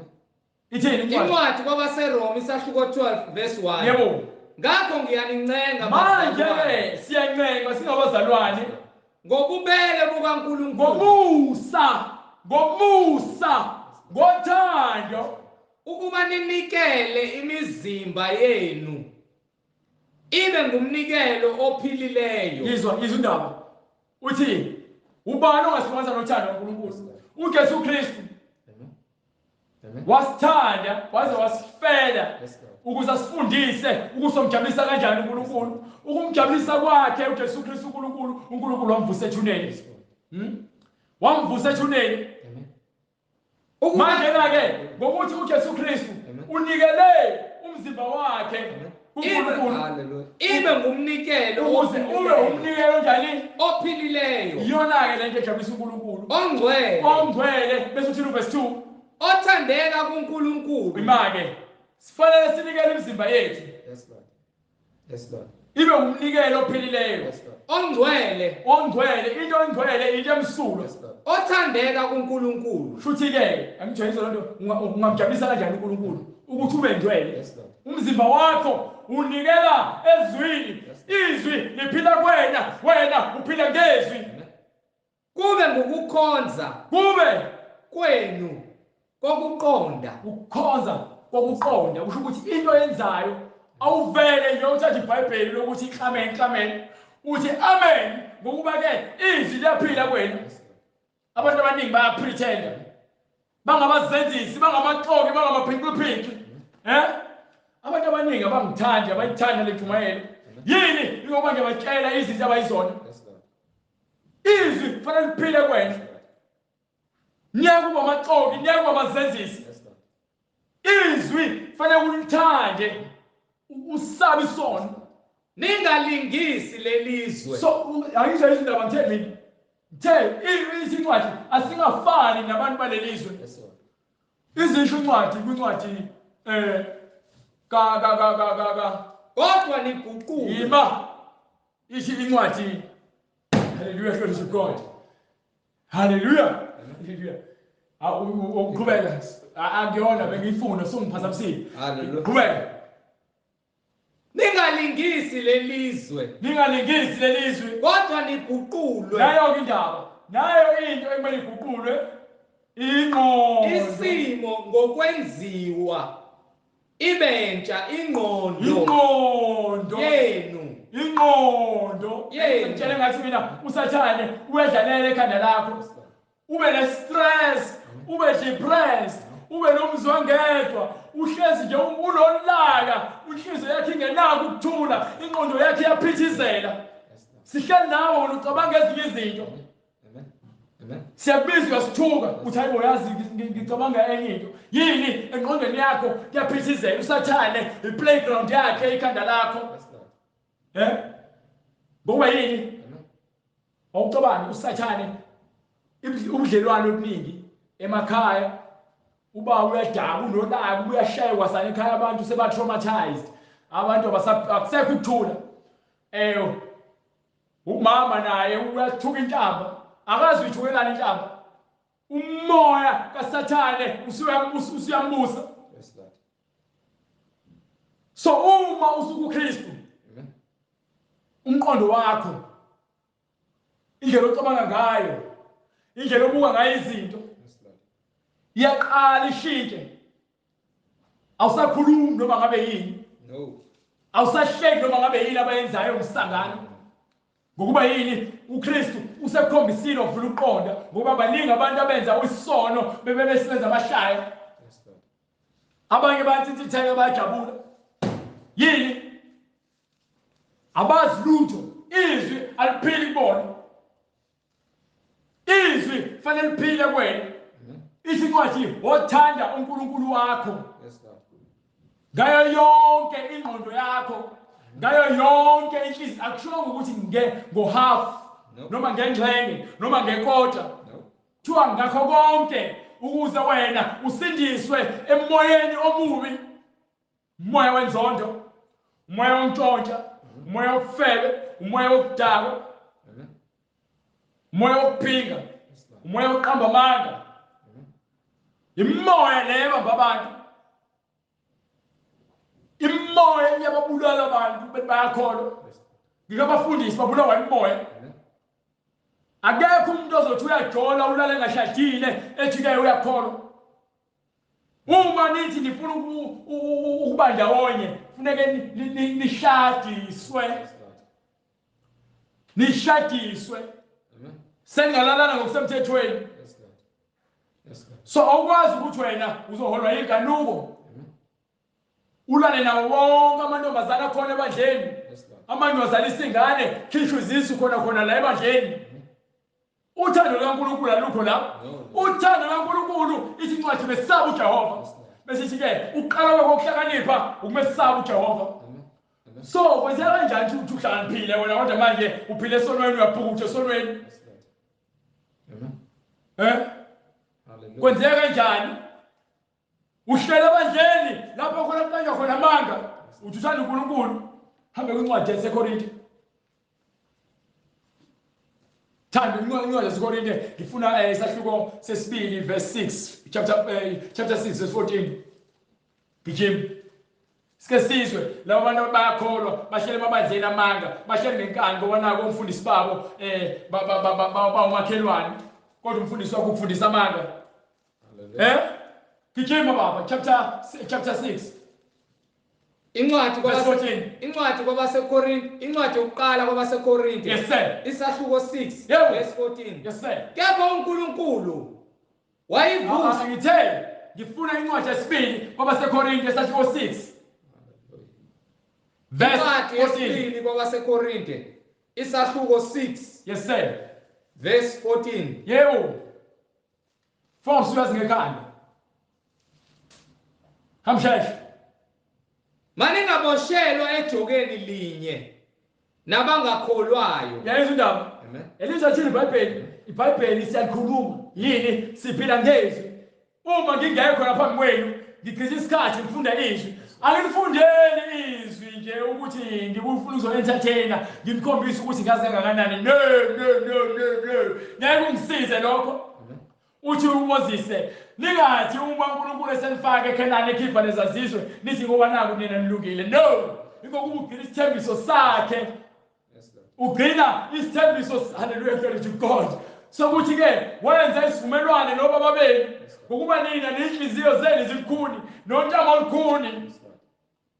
S2: Ithini incwadi?
S1: Incwadi kwabaseRoma isahluko 12 verse 1.
S2: Yebo.
S1: Ngakho ngiyanincenga
S2: manje ke siyancenga singabazalwane
S1: ngobubele bukaNkulunkulu,
S2: ngomusa, ngomusa, ngothando,
S1: ukuba ninikele imizimba yenu ibe ngumnikelo ophilileyo.
S2: Izwa indaba. Uthi ubani ongahlukanisa nothando kaNkulunkulu? uJesu Kristu. Wasithanda waze wasifela ukuze asifundise ukusomjabulisa kanjani uNkulunkulu. Ukumjabulisa kwakhe uJesu Kristu uNkulunkulu, uNkulunkulu wamvusa ethuneni. Wamvusa ethuneni. Manje ke ngokuthi uJesu Kristu unikele umzimba wakhe kuNkulunkulu
S1: ibe ngumnikelo,
S2: ukuze ube umnikelo njani?
S1: Ophilileyo.
S2: Iyona ke lento ejabulisa uNkulunkulu.
S1: Ongcwele.
S2: Ongcwele. Bese uthini verse 2?
S1: Othandeka kuNkulunkulu.
S2: Imake sifanele sinikele imizimba yethu.
S1: Yes Lord. Yes Lord.
S2: Ibe umnikelo ophilileyo.
S1: Yes Lord. Ongcwele.
S2: Ongcwele, into engcwele, into emsulwa.
S1: Yes Lord. Othandeka kuNkulunkulu.
S2: Shuthi ke angijwayele lento, ungamjabulisa kanjani uNkulunkulu ukuthi ube ngcwele?
S1: Yes Lord.
S2: Umzimba wakho unikela ezwini. Izwi liphila kuwena, wena uphila ngezwi.
S1: Kube ngukukhonza.
S2: Kube
S1: kwenu kokuqonda.
S2: Ukukhonza kokuqonda kusho ukuthi into oyenzayo awuvele nje uthathe iBhayibheli lokuthi amen amen, uthi amen ngokuba ke izwi liyaphila kuwena. Abantu abaningi bayapretenda, bangabazenzisi, bangamaxoki, bangamaphinqiphinqi. Abantu abaningi abangithandi, abayithanda le ntshumayelo. Yini? Ingoba ngiyabatshela izinto abayizona. Izwi kufanele liphile kuwena. Niyakuba amaxoki, niyakuba abazenzisi. Izwi kufanele ulithande, usabe isono.
S1: Ningalingisi lelizwe.
S2: So angizwa izindaba ngithe mina. Ngithe incwadi asingafani nabantu balelizwe. Izisho incwadi kwincwadi ka ka ka ka ka ka.
S1: Kodwa niguquke.
S2: Yima. Ithi incwadi. Hallelujah, glory to God. Hallelujah. Hallelujah. Uqhubeka. Angiyona bengiyifuna songiphazamisile.
S1: Hallelujah.
S2: Qhubeka.
S1: Ningalingisi lelizwe.
S2: Ningalingisi lelizwe.
S1: Kodwa niguqulwe.
S2: Nayo indaba. Nayo into ekumele iguqulwe. Ingqondo.
S1: Isimo ngokwenziwa ibentsha ingqondo.
S2: Ingqondo.
S1: Yenu.
S2: Ingqondo.
S1: Yenu.
S2: Ngitshele ngathi mina usathane uyadlalela ekhanda lakho. Ube ne stress, ube depressed, Ube nomzwangedwa, uhlezi nje ulolaka, inhliziyo yakhe ingenako ukuthula, ingqondo yakhe iyaphithizela. Sihleli nawe wena ucabanga ezinye izinto. Siyakubiza uyasithuka, uthi hayibo yazi ngicabanga enye into. Yini engqondweni yakho kuyaphithizela, uSathane i-playground yakhe ikhanda lakho. Ngokuba yini? Awucabangi uSathane ubudlelwano obuningi emakhaya, uba uyadaka, unolaka, uyashaywa kwasana ekhaya, abantu seba traumatized, abantu akusekho ukuthula. Umama naye uyathuka inhlamba, akazi uyithukelana inhlamba. Umoya kaSathane usuyambusa. So uma usukuKristu, umqondo wakho, indlela ocabanga ngayo, indlela obuka ngayo izinto iyaqala ishintshe. Awusakhulumi noma ngabe yini, awusahleki noma ngabe yini abayenzayo umsangano. Ngokuba yini? uKristu usekhombisile wavula ukuqonda, ngokuba baningi abantu abenza isono bebe besenza amahlaya. Abanye bayathintitheka bayajabula. Yini? Abazi lutho. Izwi aliphili kubona. Izwi fanele liphile kuwena. Ithi incwadi wothanda uNkulunkulu wakho ngayo yonke ingqondo yakho, ngayo yonke inhliziyo. Akushongo ukuthi ngo-half noma ngengxenye noma ngekota. Kuthiwa ngakho konke ukuze wena usindiswe emoyeni omubi, umoya wenzondo, umoya wokuntshontsha, umoya wokufebe, umoya wokudakwa, umoya wokuphinga, umoya wokuqamba amanga. Imoya leyo ebamba abantu, imoya iyababulala abantu bethi bayakholwa. Ngikabafundisi babulawa imoya. Akekho umuntu ozothi uyajola ulale engashadile ethi-ke uyakholwa. Uma nithi nifuna ukuba ndawonye, funeke nishadiswe. Nishadiswe. Sengalalana ngokusemthethweni. So awukwazi ukuthi wena uzoholwa yinkanuko. Ulale nawo wonke amantombazane akhona ebandleni. Amanye wazalisa ingane, khishwe izisu khona khona la ebandleni. Uthando lukaNkulunkulu alukho lapho. Uthando lukaNkulunkulu ithi incwadi mesaba uJehova. Bese ithi-ke uqala kokuhlakanipha ukumesaba uJehova. So kwenzeka kanjani ukuthi uhlakaniphile wena kodwa manje uphile esonweni, uyabhukutsha esonweni? Kwenzeka kanjani? Uhlele ebandleni lapho khona kuqanjwa khona amanga, uthi uthanda uNkulunkulu. Hambe kwincwadi yaseKorinte. Thanda incwadi yaseKorinte, ngifuna isahluko sesibili verse 6, chapter 6 verse 14. Gijima. Sike sizwe laba bantu bayakholwa, bahlele emabandleni amanga, bahlele ngenkani ngoba nako umfundisi babo bawumakhelwane, kodwa umfundisi wakho ukufundisa amanga. Gijima baba, chapter 6.
S1: Incwadi incwadi kwabaseKorinte, incwadi yokuqala kwabaseKorinte.
S2: Yes sir.
S1: Isahluko 6 verse 14.
S2: Yes sir.
S1: Kepha uNkulunkulu wayivusa.
S2: Ngithe ngifuna incwadi yesibili kwabaseKorinte isahluko 6. Verse
S1: 14. Yesibili kwabaseKorinte isahluko 6.
S2: Yes sir.
S1: Verse 14.
S2: Yebo. Force uyazi ngekhanda. Hamsheshe.
S1: Maningaboshelwa ejokeni linye nabangakholwayo.
S2: Yayizwa indaba?
S1: Amen.
S2: Elizwa thini iBhayibheli? iBhayibheli siyalikhuluma. Yini? Siphila ngezwi. Uma ngingekho lapha kwenu, ngichitha isikhathi ngifunda izwi. Angilifundeli izwi nje ukuthi ngikufuna uzo-entertainer, ngimkhombise ukuthi ngazi kangakanani. No, no, no, no, no. Ngeke ungisize lokho. Uthi uMoses, ningathi uma uNkulunkulu esenifake eKhenani ekhipha lezazizwe nithi ngoba naku nina nilungile. No, ingokuba ugcina isithembiso sakhe. Ugcina isithembiso, hallelujah, glory to God. Sokuthi ke wenza isivumelwano nobaba benu ngokuba nina nenhliziyo zenu zilukhuni nontamo olukhuni.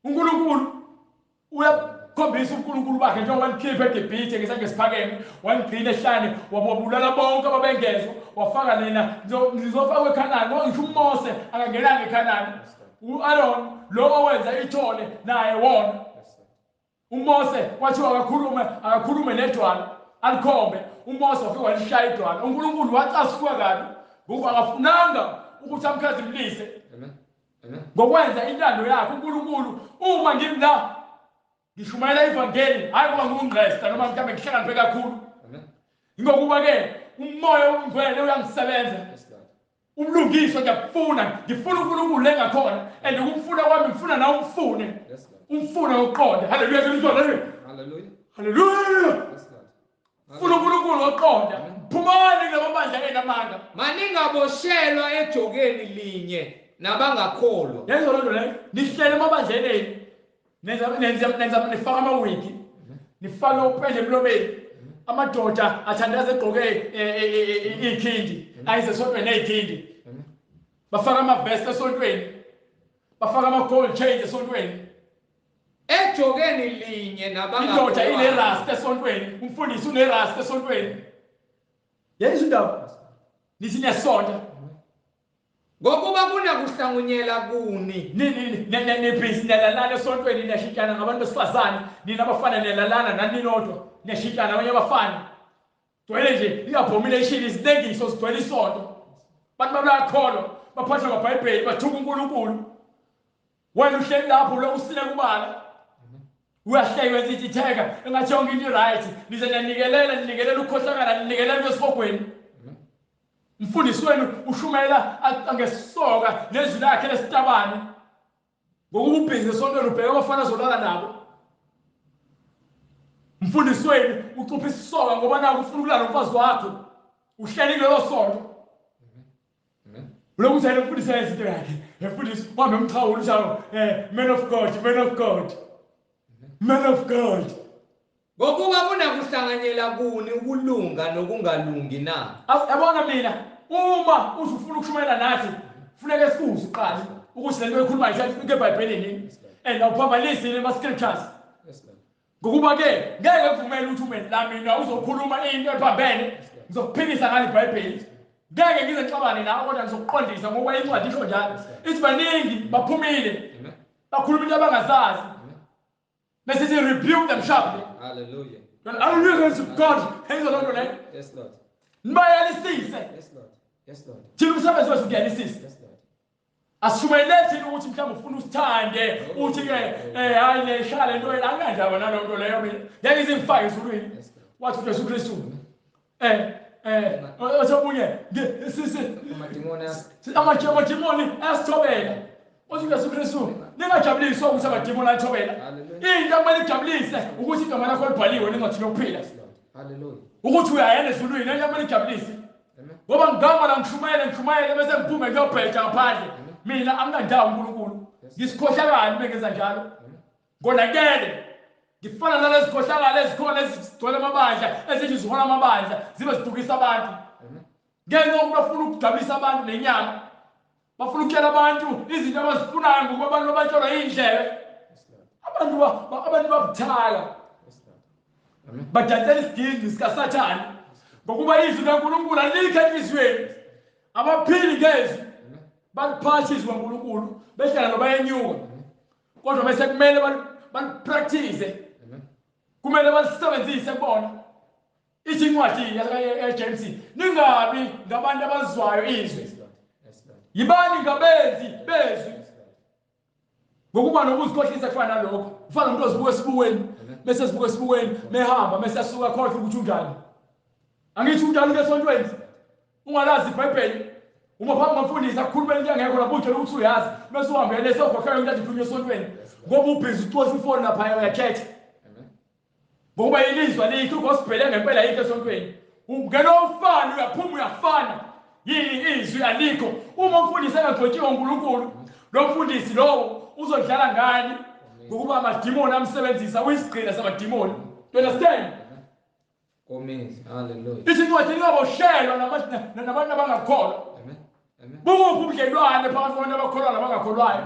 S2: uNkulunkulu uyakhomba Khombisa uNkulunkulu bakhe njengoba wanikhipha eGibhithe ngesandla esiphakeme, wanigcina ehlane, wababulala bonke ababengezwa, wafaka nina nizofakwa eKhanani. Ngoba ngisho uMose akangenanga eKhanani. U-Aaron lo owenza ithole naye wona. UMose kwathiwa akakhulume nedwala alikhombe. UMose wafika walishaya idwala. uNkulunkulu wacasuka kabi ngokuba akafunanga ukuthi amkhazimulise.
S1: Amen. Amen.
S2: Ngokwenza intando yakhe uNkulunkulu. Uma ngimla ngishumayela ivangeli, hayi kuba ngungqesta noma mhlawumbe ngihlakaniphe kakhulu.
S1: Amen.
S2: Ngokuba ke umoya ongcwele uyangisebenza.
S1: Yes, Lord.
S2: Ubulungiswa ngiyakufuna, ngifuna uNkulunkulu engakhona, and ukumfuna kwami ngifuna nawe umfune.
S1: Yes, Lord.
S2: Umfune ngokuqonda. Hallelujah.
S1: Hallelujah.
S2: Hallelujah.
S1: Yes, Lord.
S2: Funa uNkulunkulu ngokuqonda. Phumani kulabo bandla enamanga.
S1: Maningaboshelwa ejokeni linye nabangakholwa.
S2: Yenza loo nto leyo. Nihlele emabandleni enu. Nenza nifaka amawigi. Nifake upende emlomeni. Amadoda athandaza egqoke ikhindi. Ayize esontweni nezikhindi. Bafaka amavest esontweni. Bafaka ama-gold chains esontweni.
S1: Ejokeni linye
S2: Indoda
S1: nabangakholwa.
S2: inerasta esontweni. Umfundisi unerasta esontweni. Yeyizwa indaba. Nithi niyasonta.
S1: Ngokuba kunakuhlanganyela kuni.
S2: Nibhizi niyalalana esontweni, niyashintshana ngabantu besifazane, nina abafana niyalalana nani nodwa, niyashintshana abanye abafana. Gcwele nje i-abomination, izinengiso zigcwele isonto. Abantu bayakholwa, baphathwa ngamabhayibheli, bathuka uNkulunkulu. Wena uhleli lapho lo usile kubala. Uyahleka wenza itheka engathi yonke into i-right. Nize niyanikelela, ninikelela ukukhohlakala, ninikelela esihogweni. Umfundisi wenu ushumela ngesoka nezwi lakhe lesitabane. Ngokuba ubhizi esontweni ubheka abafana azolala nabo. Umfundisi wenu ucupha isisoka ngoba naku ufuna ukulala nomfazi wakho. Uhleli kulelo sonto. Ulokuthi yena umfundisi ayenza into yakhe. Umfundisi wambe umxhawula njalo, man of God, man of God. Man of God.
S1: Ngokuba kunakuhlanganyela kuni ukulunga nokungalungi na?
S2: Yabona mina, uma uthi ufuna ukushumayela nathi, funeka sikuze uqale ukuthi lento oyikhulumayo ithatha eBhayibhelini yini. And awuphambanisi yini ama-scriptures.
S1: Yes, Lord.
S2: Ngokuba ke ngeke kuvumele ukuthi ume la mina uzokhuluma into ephambene, ngizokuphikisa ngalo iBhayibheli. Ngeke ngize ngixabane nawe kodwa ngizokuqondisa ngokuba incwadi isho njalo. Ithi baningi baphumile.
S1: Amen.
S2: Bakhuluma into abangazazi.
S1: Amen.
S2: Bese sithi rebuke them sharply.
S1: Hallelujah.
S2: Hallelujah to God. Yenza loo nto leyo.
S1: Yes, Lord.
S2: Nibayalisise.
S1: Yes, Lord. Yes, Lord.
S2: Thina umsebenzi wethu ukuyalisisa.
S1: Yes, Lord.
S2: Asishumayele thina ukuthi mhlawumbe ufuna usithande, uthi ke hayi le shaya lento yena anginandaba naloo nto leyo mina. Ngeke ize ngifake ezulwini.
S1: Yes, Lord.
S2: Wathi uJesu Kristu omunye
S1: Amadimoni
S2: amadimoni ayasithobela. Wathi uJesu Kristu ningajabuliswa ukuthi amadimoni ayithobela.
S1: Hallelujah.
S2: Into ekumele ijabulise ukuthi igama lakho libhaliwe encwadini yokuphila.
S1: Yes, Lord. Hallelujah.
S2: Ukuthi uyayena ezulwini, into ekumele ijabulise.
S1: Amen.
S2: Ngoba ngihamba la ngishumayele bese ngiphume ngiyobheja ngaphandle. Mina anginandawo uNkulunkulu. Ngisikhohlakala bengenza njalo. Ngonakele. Ngifana nalezi khohlakala ezikhona ezigcwele amabandla, ezithi zihola amabandla, zibe zidukisa abantu.
S1: Amen.
S2: Ngenxa yokuba bafuna ukujabulisa abantu nenyama. Bafuna ukutshela abantu izinto abazifunayo ngokuba abantu batshelwa indlebe.
S1: Yes, Lord.
S2: Abantu babuthaka.
S1: Yes, Lord. Amen.
S2: Badansela isiginci sikaSathane. Ngokuba izwi likaNkulunkulu alikho enhliziyweni. Abaphili ngezwi.
S1: Amen.
S2: Baliphatha izwi likaNkulunkulu, behlala nobayenyuka. Kodwa bese kumele balipractice.
S1: Amen.
S2: Kumele balisebenzise kubona. Ithi incwadi yaJames, ningabi ngabantu abazwayo izwi.
S1: Yes, Lord. Yes, Lord.
S2: Yibani ngabenzi bezwi.
S1: Yes, Lord.
S2: Ngokuba nokuzikhohlisa kufana nalokho. Kufana nomuntu ozibuka esibukweni, bese esibuka esibukweni, mehamba bese asuka akhohlwe ukuthi unjani. Angithi unjani ke esontweni? Ungalazi iBhayibheli. Uma phambi komfundisi akukhulumela into engekho lapho utshela ukuthi uyazi, bese uhambele sokhohlwa into athi esontweni. Ngoba ubhizi ucosha ifoni lapha uyakhetha.
S1: Amen.
S2: Ngokuba ilizwi alikho, igospel ngempela ayikho esontweni. Ungena ufana uyaphuma uyafana. Yini izwi alikho. Uma umfundisi engagcotshiwe uNkulunkulu, lo mfundisi lowo uzodlala ngani? Ngokuba amadimoni amsebenzisa, uyisigqila samadimoni. Do you understand?
S1: Komizi. Hallelujah.
S2: Ithi incwadi lingaboshelwa nabantu abangakholwa.
S1: Amen. Amen.
S2: Bukuphi ubudlelwane phakathi kwabantu abakholwayo nabangakholwayo?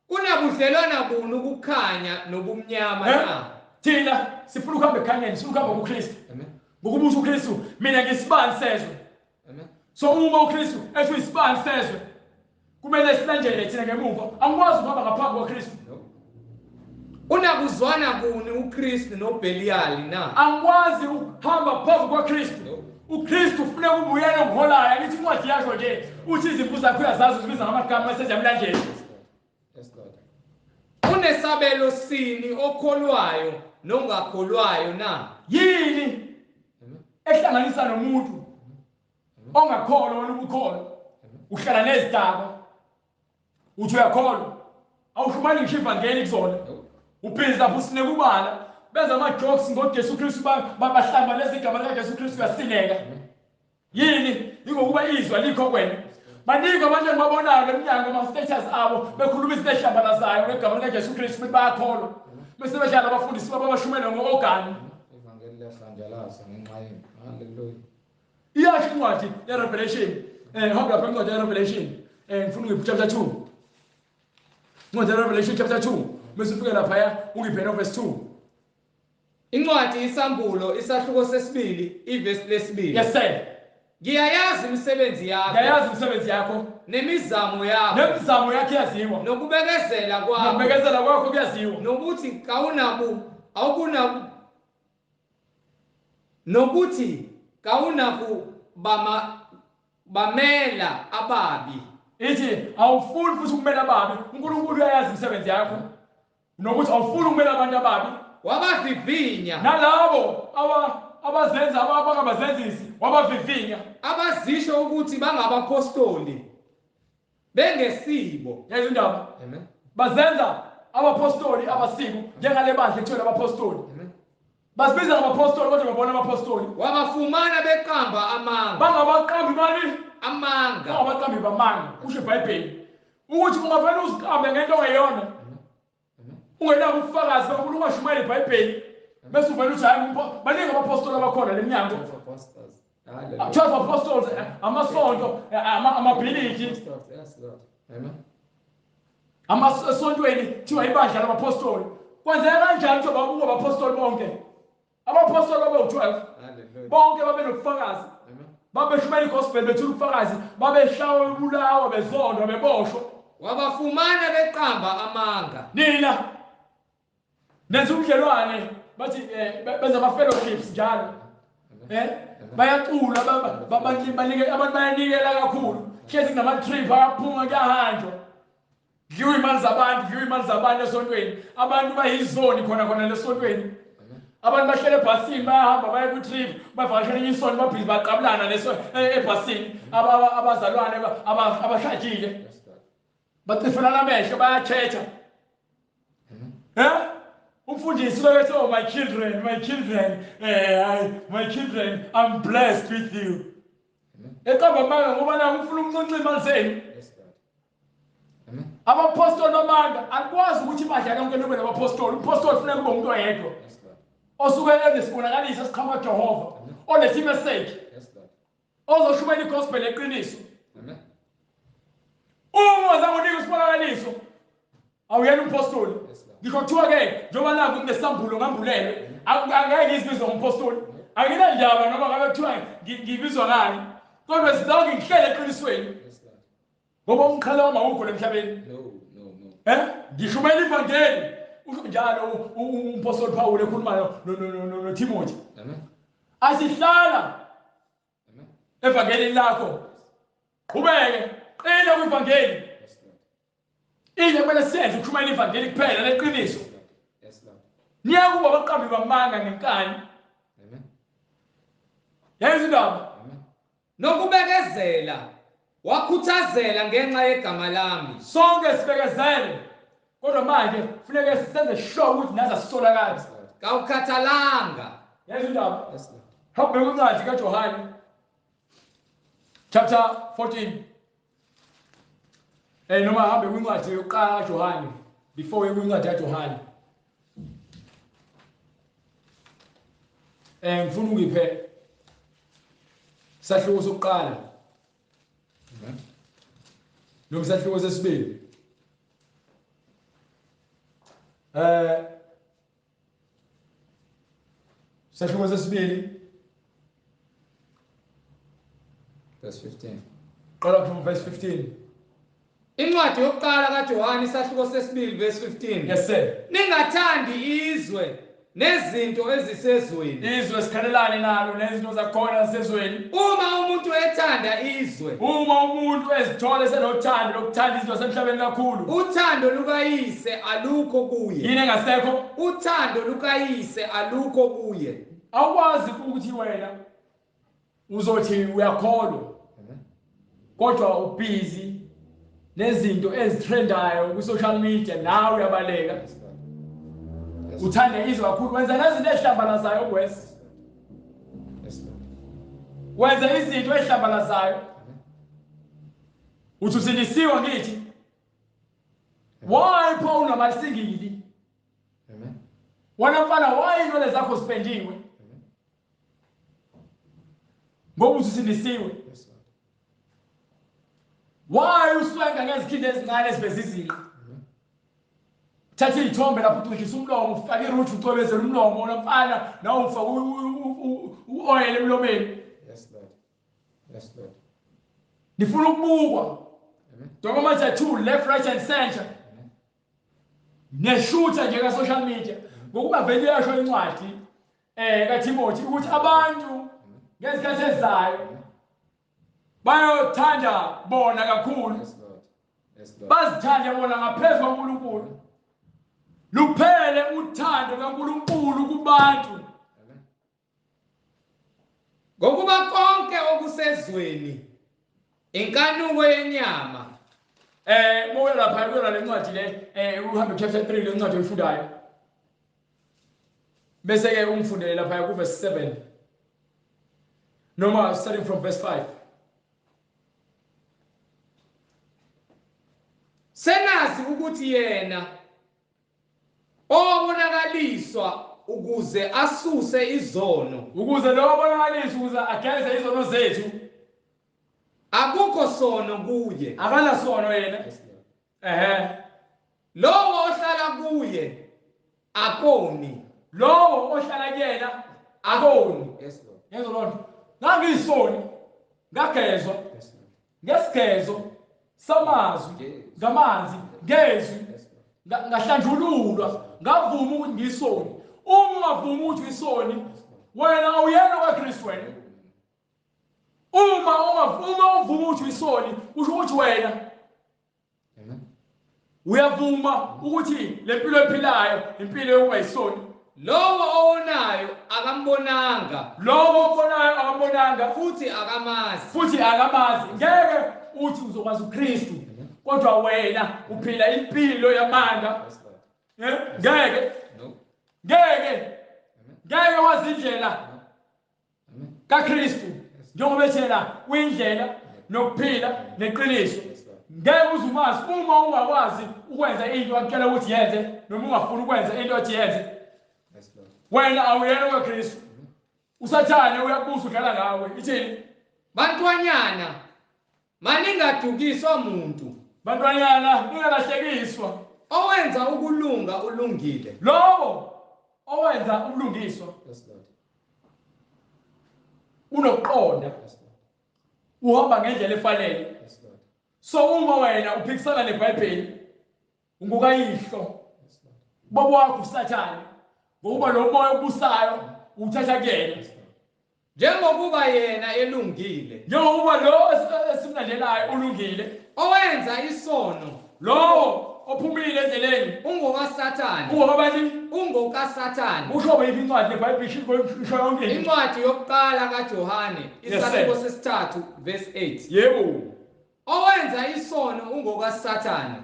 S1: Kunabudlelwana buni ukukhanya nobumnyama na?
S2: Thina sifuna ukuhamba ekhanyeni, sifuna ukuhamba kuKristu.
S1: Amen.
S2: Ngokubusa uKristu, mina ngisibani sezwe.
S1: Amen.
S2: So uma uKristu ethi uyisibani sezwe, kumele silandele thina ngemuva. Angikwazi ukuhamba ngaphambi kwaKristu.
S1: No. Unakuzwana kuni uKristu noBeliyali na?
S2: Angikwazi ukuhamba phambi kwaKristu.
S1: No.
S2: uKristu ufuna kube uyena ongiholayo. Angithi incwadi yakho nje uthi izimvu zakho uyazazi, uzibiza ngamagama eseziyamlandela.
S1: Yes, Lord. Unesabelo sini okholwayo nongakholwayo na?
S2: Yini
S1: Amen.
S2: ehlanganisa nomuntu ongakholwa wena ubukholwa? Uhlala nezidakwa, uthi uyakholwa, awushumani ngisho ivangeli kuzona.
S1: No.
S2: Ubhizi lapho usineka ubala, benza ama-jokes ngoJesu Kristu, bahlamba lezi igama likaJesu Kristu, uyasineka. Yini? Ingokuba izwi alikho kwena. Baningi abantu engibabonayo lemnyango ama-status abo bekhuluma izinto ezihlambalazayo ngegama likaJesu Kristu, bethi bayakholwa, bese behlala abafundisi babo abashumele ngo-ogani.
S1: Ivangeli liyahlanjalazwa ngenxa yenu. Hallelujah.
S2: Iyasho incwadi ye-Revelation, hamba lapha incwadi ye-Revelation, ngifuna ungiphe chapter 2, incwadi ye-Revelation chapter 2, bese ufike laphaya ungiphe no-verse 2.
S1: Incwadi isambulo isahluko sesibili ivesi lesibili.
S2: Yes sir.
S1: Ngiyayazi imisebenzi yakho.
S2: Ngiyayazi imisebenzi yakho.
S1: Nemizamo yakho.
S2: Nemizamo yakho iyaziwa.
S1: Nokubekezela kwakho.
S2: Nokubekezela kwakho kuyaziwa.
S1: Nokuthi kawunabu awukunabu nokuthi kawunaku bama bamela ababi.
S2: Ithi awufuni futhi ukumela ababi. uNkulunkulu uyayazi imisebenzi yakho. Nokuthi awufuni ukumela abantu ababi.
S1: Wabavivinya.
S2: Nalabo abazenza abangabazenzisi wabavivinya.
S1: Abazisho ukuthi bangabapostoli bengesibo.
S2: Yazi indaba?
S1: Amen.
S2: Bazenza abapostoli abasibo njengale bandla ekuthiwa abapostoli.
S1: Amen.
S2: Basibiza ngabapostoli kodwa babona abapostoli.
S1: Wabafumana beqamba amanga.
S2: Bangabaqambi bani?
S1: Amanga.
S2: Bangabaqambi bamanga. Kusho iBhayibheli. Ukuthi ungavele uziqambe ngento ongeyona. Ungenabo ubufakazi kakhulu ungashumayeli iBhayibheli. Bese uvela uthi hayi baningi abapostoli abakhona leminyango. 12 apostles, amasonto, amabhiliji.
S1: Yes, Lord. Amen.
S2: Amasontweni kuthiwa ibandla labapostoli. Kwenzeka kanjani ukuthi babuke abapostoli bonke? Abapostoli babe u12. Bonke babe nobufakazi.
S1: Amen.
S2: Babeshumayela igospel bethula ubufakazi, babeshawa, bebulawa, bezondwa, beboshwa.
S1: Wabafumana beqamba amanga.
S2: Nina nenza ubudlelwane, bathi benza ama fellowships njalo. Bayacula, banike abantu bayanikela kakhulu. Hlezi kunama trip ayaphuma kuyahanjwa. Dliwa imali zabantu, dliwa imali zabantu esontweni. Abantu bayizoni khona khona lesontweni. Abantu bahlele ebhasini bayahamba baye ku trip, bavakashela enye isonto, babhizi baqabulana leso ebhasini. Abazalwane abashajile. Bacifelana amehlo bayathetha. Umfundisi lokethi, oh my children, my children, my children, I'm blessed with you. Eqamba amanga ngoba naku ufuna ukuncinca imali zenu. Abapostoli bamanga akwazi ukuthi ibandla lonke libe nabapostoli. Umpostoli kufuneka kube umuntu oyedwa osuke enesibonakaliso esiqhamuka kuJehova, oletha imessage, ozoshumayela igospel eqiniso. Uma ungazange unike isibonakaliso awuyena umpostoli. Ngisho kuthiwa ke njengoba naku kunesambulo ngambulelwe, angeke ngizibizwe ngompostoli. Anginandaba noma ngabe kuthiwa ngibizwa ngani, kodwa sizonke ngihlele eqinisweni. Ngoba umqhele wami awukho emhlabeni.
S1: No, no, no.
S2: Ngishumayela ivangeli. Usho njalo umpostoli Paul ekhuluma noTimothy.
S1: Amen.
S2: Asihlala
S1: Amen.
S2: evangelini lakho. Qhubeke, qina kwivangeli.
S1: Yes, Lord.
S2: Into kumele siyenze ukushumayela ivangeli kuphela leqiniso.
S1: Yes, Lord.
S2: Niyakuba abaqambi bamanga ngenkani.
S1: Amen.
S2: Yazi indaba.
S1: Amen. Nokubekezela wakhuthazela ngenxa yegama lami.
S2: Sonke sibekezele. Kodwa manje kufuneka senze sure ukuthi nazi asisolakali.
S1: Kawukhathalanga.
S2: Yazi indaba.
S1: Yes, Lord.
S2: Hawubheka incwadi kaJohane chapter 14. Noma hambe kwincwadi yokuqala kaJohane before kwincwadi kaJohane. Ngifuna ungiphe sahluko sokuqala.
S1: Amen.
S2: Noma sahluko sesibili. Sahluko sesibili
S1: verse 15.
S2: Qala from verse 15.
S1: Incwadi yokuqala kaJohane isahluko sesibili verse 15.
S2: Yes sir.
S1: Ningathandi izwe nezinto ezisezweni.
S2: Izwe sikhalelane nalo nezinto zakhona zasezweni.
S1: Uma umuntu ethanda izwe,
S2: uma umuntu ezithola senothando lokuthanda izinto zasemhlabeni kakhulu,
S1: uthando lukayise alukho kuye.
S2: Yini engasekho?
S1: Uthando lukayise alukho kuye.
S2: Awukwazi ukuthi wena uzothi uyakholwa kodwa ubhizi nezinto ezitrendayo ku-social media, nawe uyabaleka. Uthanda izwe kakhulu, wenza nezinto ezihlambalazayo kwesi. Wenza izinto ezihlambalazayo. Uthi usindisiwe ngithi. Why pho unamasingili? Wena mfana why inwele zakho zipendiwe? Ngoba usindisiwe. Why uswenka ngezikhindi ezincane eziveza izinqa? Thatha iy'thombe lapho ucijisa umlomo, ufake iruthi ucwebezele umlomo, wena mfana nawe ufake u-oil emlomeni.
S1: Yes Lord. Yes Lord.
S2: Nifuna ukubukwa. Njengoba manje two left right and center. Neshutha nje ka social media. Ngokuba vele iyasho incwadi kaTimothy ukuthi abantu ngezikhathi ezizayo bayothanda bona kakhulu.
S1: Yes Lord. Yes Lord.
S2: Bazithande bona ngaphezu kwaNkulunkulu. Luphele uthando kaNkulunkulu kubantu.
S1: Ngokuba konke okusezweni inkanuko yenyama.
S2: Buya lapha kuyona lencwadi le, uhambe chapter 3 lencwadi oyifundayo. Bese ke ungifundele lapha ku verse 7. Noma starting from verse 5.
S1: Senazi ukuthi yena owabonakaliswa ukuze asuse izono,
S2: ukuze lo obonakaliswa ukuze ageze izono zethu,
S1: akukho sono kuye,
S2: akanasono yena.
S1: Lowo ohlala kuye akoni,
S2: lowo ohlala kuyena akoni.
S1: Yes Lord.
S2: Yezwa lonto, ngangiyisoni ngagezwa ngesigezo samazwi, ngamanzi, ngezwi, ngahlanjululwa, ngavuma ukuthi ngiyisoni. Uma ungavumi ukuthi uyisoni, wena awuyena kaKristu wena. Uma ungavuma uvuma ukuthi uyisoni, usho ukuthi wena uyavuma ukuthi le mpilo ephilayo impilo yokuba yisoni.
S1: Lowo owonayo akambonanga,
S2: lowo obonayo akambonanga,
S1: futhi akamazi,
S2: futhi akamazi. Ngeke uthi uzokwazi uKristu kodwa wena uphila impilo yamanga. Ngeke, ngeke, ngeke wazi indlela kaKristu njengoba ethena uyindlela nokuphila neqiniso. Ngeke uzumazi uma ungakwazi ukwenza into akutshela ukuthi yenze, noma ungafuni ukwenza into athi yenze. Wena awuyena kaKristu. Usathane uyakubusa udlala ngawe. Ithini?
S1: Bantwanyana, maningadukiswa muntu.
S2: Bantwanyana, ningalahlekiswa.
S1: Owenza ukulunga ulungile.
S2: Lowo owenza ubulungiswa unokuqonda, uhamba ngendlela efanele. So uma wena uphikisana neBhayibheli, ungukayihlo, baba wakho uSathane, ngokuba lo moya obusayo uthatha kuyena.
S1: Njengokuba yena elungile,
S2: njengokuba lo esimlandelayo ulungile,
S1: owenza isono,
S2: lowo ophumile endleleni
S1: ungokaSathane.
S2: Ungokabani?
S1: UngokaSathane.
S2: Usho yiphi incwadi yeBhayibheli isho yonke into?
S1: Incwadi yokuqala kaJohane isahluko sesithathu verse 8.
S2: Yebo.
S1: Owenza isono ungokaSathane,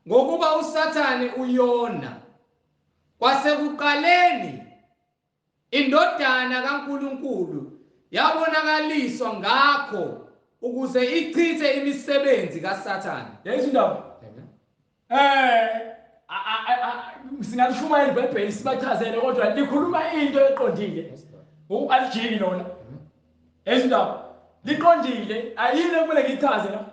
S1: ngokuba uSathane uyona. Kwasekuqaleni indodana kaNkulunkulu yabonakaliswa ngakho ukuze ichithe imisebenzi kaSathane.
S2: Yezwa indaba? Singalishumayela iBhayibheli sibachazele, kodwa likhuluma into eqondile. Alijiki lona. Yezwa indaba? Liqondile, ayile kumele ngichaze la.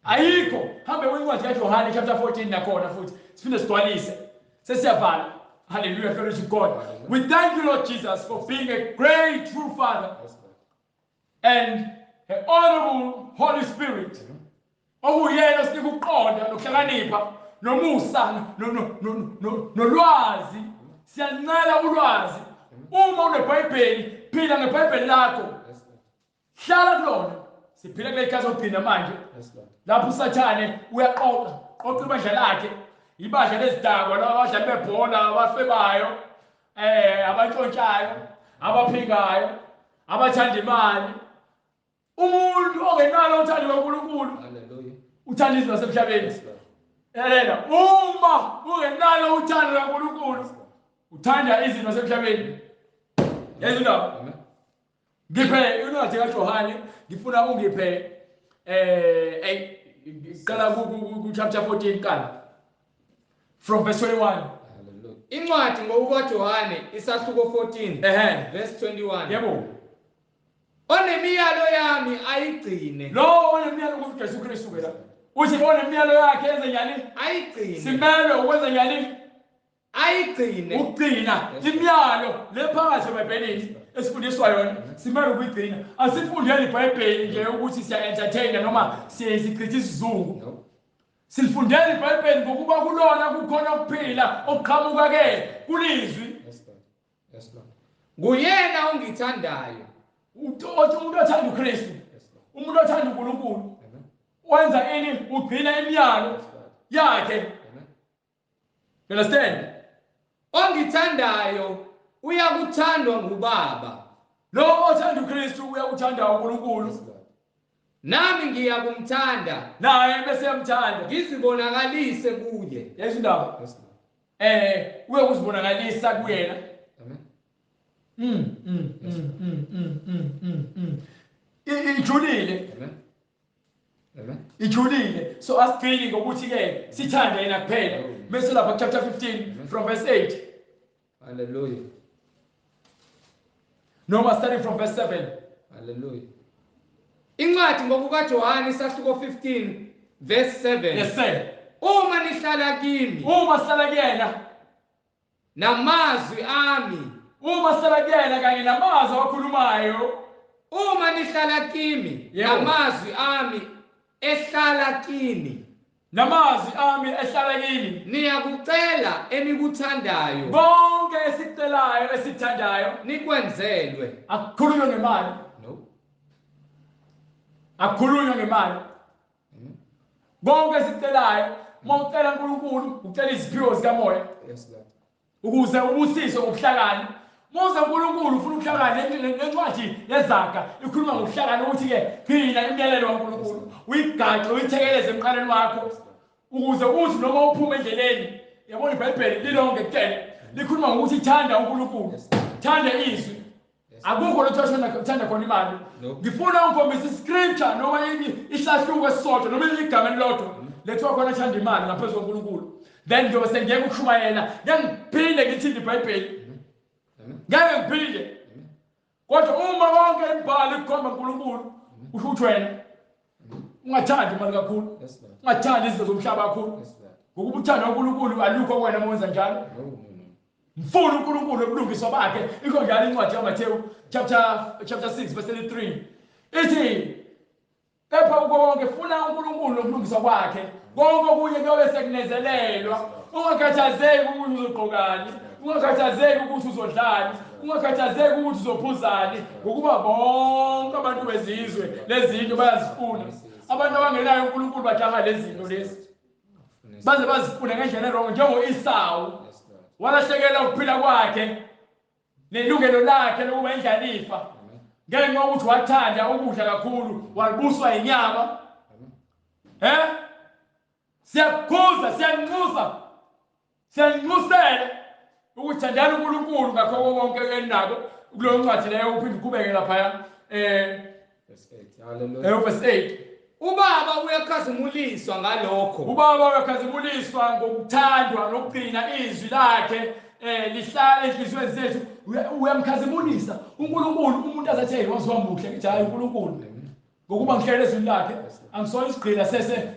S2: Ayikho. Hambe kwincwadi kaJohane chapter 14 nakhona futhi siphinde sigcwalise. Sesiyavala. Hallelujah, glory to God. We thank you, Lord Jesus, for being a great true Father and an honorable Holy Spirit. Okuyena osinika ukuqonda nokuhlakanipha nomusa nolwazi. Siyancela ulwazi. Uma uneBhayibheli, phila ngeBhayibheli lakho. Hlala kulona. Siphila kule khathi ogcina manje. Lapho uSathane uyaqoqa, qoqa ibandla lakhe. Ibandla lezidakwa, laba abadlali bebhola, abafebayo, abantshontshayo, abaphingayo, abathanda imali. Umuntu ongenalo uthando kaNkulunkulu.
S1: Hallelujah.
S2: Uthanda izinto zasemhlabeni. Lalela, uma ungenalo uthando kaNkulunkulu, uthanda izinto zasemhlabeni. Yazi indaba? Ngiphe incwadi kaJohane, ngifuna ungiphe qala ku chapter 14 qala. From verse 21.
S1: Hallelujah. Incwadi ngokukaJohane isahluko 14 verse 21.
S2: Yebo.
S1: Onemiyalo yami ayigcine.
S2: Lo onemiyalo kuJesu Kristu ke la. Uthi onemiyalo yakhe enze njani?
S1: Ayigcine.
S2: Simelwe ukwenza njani?
S1: Ayigcine.
S2: Ukugcina imiyalo le phakathi eBhayibhelini esifundiswa yona, simelwe ukuyigcina. Asifundeli iBhayibheli nje ukuthi siya entertain noma sichitha isizungu. Silifundela iBhayibheli ngokuba kulona kukhona ukuphila okuqhamuka ke kulizwi.
S1: Yes Lord. Yes Lord. Nguyena ongithandayo.
S2: Umuntu othanda uKristu, umuntu othanda uNkulunkulu, wenza ini? Ugcina imiyalo yakhe. You understand?
S1: Ongithandayo uyakuthandwa ngubaba.
S2: Lo othanda uKristu uyakuthanda uNkulunkulu.
S1: Nami ngiyakumthanda.
S2: Naye bese yamthanda.
S1: Ngizibonakalise kuye.
S2: Yesu indaba. Uyakuzibonakalisa kuyena.
S1: Amen.
S2: Ijulile.
S1: Amen. Amen.
S2: Ijulile. So asigcini ngokuthi ke sithande yena kuphela. Bese lapha chapter 15 from verse 8.
S1: Hallelujah.
S2: Noma starting from verse 7.
S1: Hallelujah. Incwadi ngokukaJohane isahluko 15 verse 7.
S2: Yes sir.
S1: Uma nihlala kimi,
S2: uma sihlala kuyena,
S1: namazwi ami,
S2: uma sihlala kuyena kanye namazwi awakhulumayo,
S1: uma nihlala kimi, namazwi ami ehlala kini,
S2: namazwi ami ehlala kini,
S1: niyakucela enikuthandayo,
S2: konke esicelayo esithandayo
S1: nikwenzelwe.
S2: Akukhulunywa ngemali.
S1: No.
S2: Akukhulunywa ngemali. Konke esicelayo, uma ucela uNkulunkulu, ucela iziphiwo zikamoya.
S1: Yes Lord.
S2: Ukuze ubusiswe ngokuhlakani. Muze uNkulunkulu ufuna ukuhlakana, lencwadi yeZaga ikhuluma ngokuhlakana ukuthi ke gcina imiyalelo kaNkulunkulu, uyigaxe uyithekeleze emqaleni wakho ukuze uthi noma uphuma endleleni. Yabona iBhayibheli lilonke kuphela likhuluma ngokuthi thanda uNkulunkulu, thanda izwi. Akukho lutho othanda khona imali. Ngifuna ungikhombise iscripture noma isahluko esisodwa noma igama elilodwa lethiwa khona thanda imali ngaphezu koNkulunkulu. Then ngiyobe sengiyeka ukushumayela, ngeke ngiphinde ngithinte iBhayibheli. Ngeke ngiphinde. Kodwa uma konke imibhalo ikukhomba uNkulunkulu, usho ukuthi wena ungathandi imali kakhulu, ungathandi izinto zomhlaba kakhulu, ngokuba uthanda uNkulunkulu alukho kuwena uma wenza njalo. Mfuna uNkulunkulu obulungiswa bakhe. Ikho njalo incwadi kaMathewu chapter 6 verse 33 ithi kepha konke funa uNkulunkulu nobulungiswa kwakhe, konke okunye kuyobe sekunezelelwa. Ungakhathazeki ukuthi uzogqokani, ungakhathazeki ukuthi uzodlani, ungakhathazeki ukuthi uzophuzani, ngokuba bonke abantu bezizwe lezinto bayazifuna. Abantu abangenayo uNkulunkulu bajaha lezi zinto lezi, baze bazifune ngendlela erong, njengo-Esawu walahlekela ukuphila kwakhe nelungelo lakhe lokuba indlalifa ngenxa yokuthi wathanda ukudla kakhulu, wabuswa inyama. Siyakukhuza, siyanxusa, siyanxusela ukuthi thandani uNkulunkulu ngakho konke enako. Kuleyo ncwadi leyo uphinde uqhubeke laphaya
S1: verse 8. Hallelujah.
S2: Verse 8.
S1: Ubaba uyakhazimuliswa ngalokho.
S2: Ubaba uyakhazimuliswa ngokuthandwa nokugcina izwi lakhe lihlale enhliziyweni zethu. Uyamkhazimulisa uNkulunkulu. Umuntu azathi waziwa muhle, ngithi hayi uNkulunkulu, ngokuba ngihlele ezwini lakhe, angisona isigqila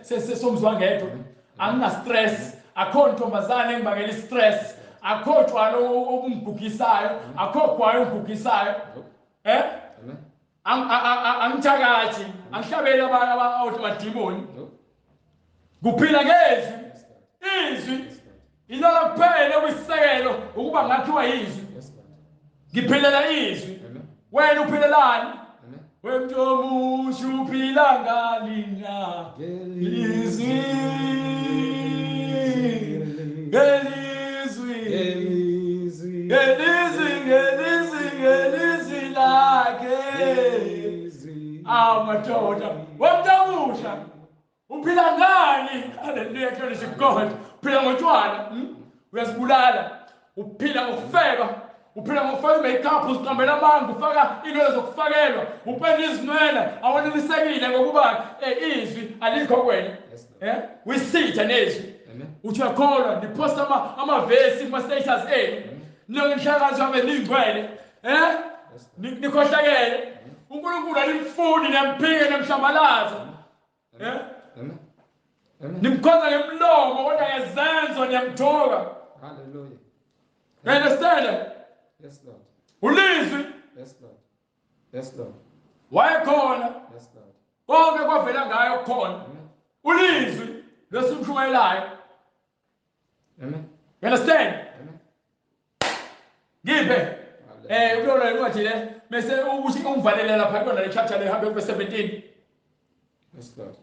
S2: sesomzwa ngedwa, angina stress, akho ntombazane engibangela istress, Akho tshwala obungigugisayo, akho gwayo ongigugisayo. Eh? Angithakathi, angihlabeli amadimoni. Kuphila ngezwi. Izwi ilona kuphela okuyisisekelo ukuba ngakhiwa yizwi. Ngiphilela izwi. Wena uphilelani? Wemntu omusha uphila ngani na? Izwi. Ngelizwi. Ngelizwi, ngelizwi, ngelizwi lakhe. Awu madoda, wemntu omusha uphila ngani? Hallelujah, glory to God. Uphila ngotshwala, uyazibulala. Uphila ngokufeba, uphila ngokufaka i-makeup, uziqambela amanga, ufaka inwele zokufakelwa, upenda izinwele, awanelisekile ngokuba izwi alikho kuwena. Uyisitha nezwi. Uthi uyakholwa, niphosta amavesi kuma-status enu. Nilonke abe ningcwele. Nikhohlakele. uNkulunkulu alimfuni, niyamphika, niyamhlambalaza. Nimkhonza ngemlomo kodwa ngezenzo niyamthoka.
S1: Hallelujah.
S2: You understand?
S1: Yes, Lord.
S2: Ulizwi.
S1: Yes, Lord. Yes, Lord.
S2: Wayekhona.
S1: Yes, Lord.
S2: Konke kwavela ngayo kukhona. Ulizwi lesimshumayelayo.
S1: Amen.
S2: You understand?
S1: Amen.
S2: Ngiphe. Ukuyona incwadi le bese ukuthi ungivalele lapha kuyona le chapter le hambe verse 17.
S1: Yes, Lord.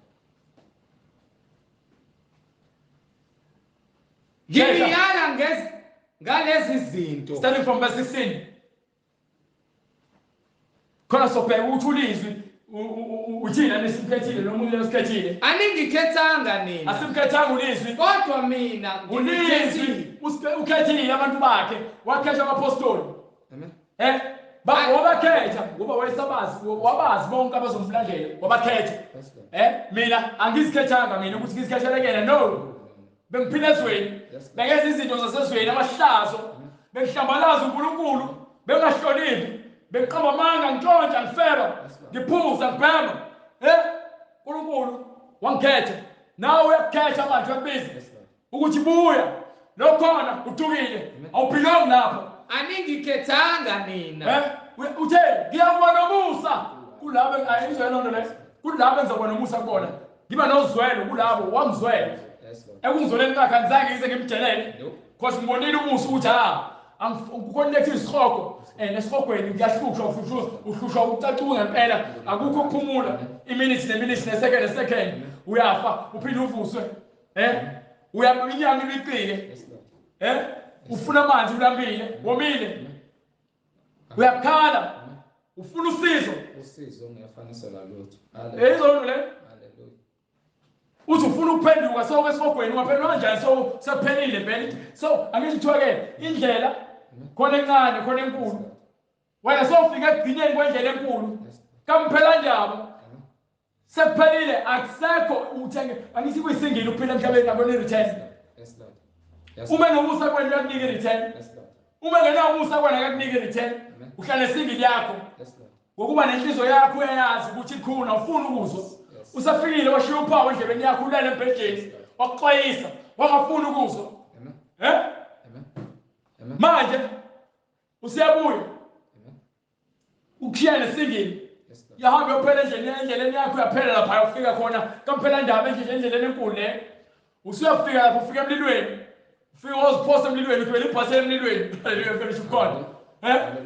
S1: Ngiyala ngalezi zinto.
S2: Starting from verse 16. Khona sobheka ukuthi ulizwi uthina nesimkhethile noma umuntu esikhethile.
S1: Aningikhethanga nina.
S2: Asimkhethanga ulizwi.
S1: Kodwa mina
S2: ulizwi ukhethile abantu bakhe, wakhetha abapostoli.
S1: Amen.
S2: Wabakhetha ngoba wayesabazi, wabazi bonke abazomlandela, wabakhetha. Mina angizikhethanga mina ukuthi ngizikhethele no. Bengiphila ezweni, bengenza izinto zasezweni, amahlazo, bengihlambalaza uNkulunkulu, bengahloniphi, bengiqamba amanga, ngintshontsha, ngifeba, ngiphuza, ngibhema. uNkulunkulu wangikhetha. Nawe uyakukhetha manje, uyakubiza ukuthi buya. Lokhona uthukile, awuphilongi lapho.
S1: Aningikhethanga nina.
S2: Uthe ngiyakuba nomusa kulabo, ayizwe loo nto leyo, kulabo engizokuba nomusa kubona. Ngiba nozwelo kulabo, wangizwela. Ekungizweleni kwakhe angizange ngize ngimdelele. Because ngibonile umusa ukuthi kukhona lethu isihogo, nesihogweni kuyahlushwa, uhlushwa ucacuka ngempela, akukho ukuphumula. Iminute neminute nesecond nesecond uyafa uphinde uvuswe. Inyama ibicike. Ufuna amanzi ulambile, womile. Uyakhala. Ufuna usizo.
S1: Usizo ngiyafanisela lutho.
S2: Izolo le. Uthi ufuna ukuphenduka so esihogweni, ungaphenduka kanjani? So sekuphelile vele. So angithi kuthiwa ke indlela khona encane khona enkulu. Wena sofika ekugcineni kwendlela enkulu. Kamphela ndaba. Sekuphelile, akusekho uthenge. Angithi kuyisingile ukuphila emhlabeni akona i-return.
S1: Yes, Lord. Yes.
S2: Uma nomusa kwena uyakunika i-return.
S1: Yes, Lord.
S2: Uma ngenamusa kwena akakunika i-return. Uhlala esingile yakho.
S1: Yes, Lord.
S2: Ngokuba nenhliziyo yakho uyayazi ukuthi ikhona, ufuna ukuzwa. Usafikile washiya uphawu endlebeni yakho, ulele embhedeni, wakuxwayisa, wangafuni ukuzwa.
S1: Amen. Amen.
S2: Manje usiyabuya.
S1: Amen.
S2: Ukushiya nesingile.
S1: Yes, Lord.
S2: Yahamba uyophela endleleni yakho, uyaphela lapha ufika khona kamphela ndaba endleleni enkulu le. Usuyafika lapho ufika emlilweni. Ufika uziphosa emlilweni, ugibela ibhasi emlilweni. Hallelujah, fellowship God.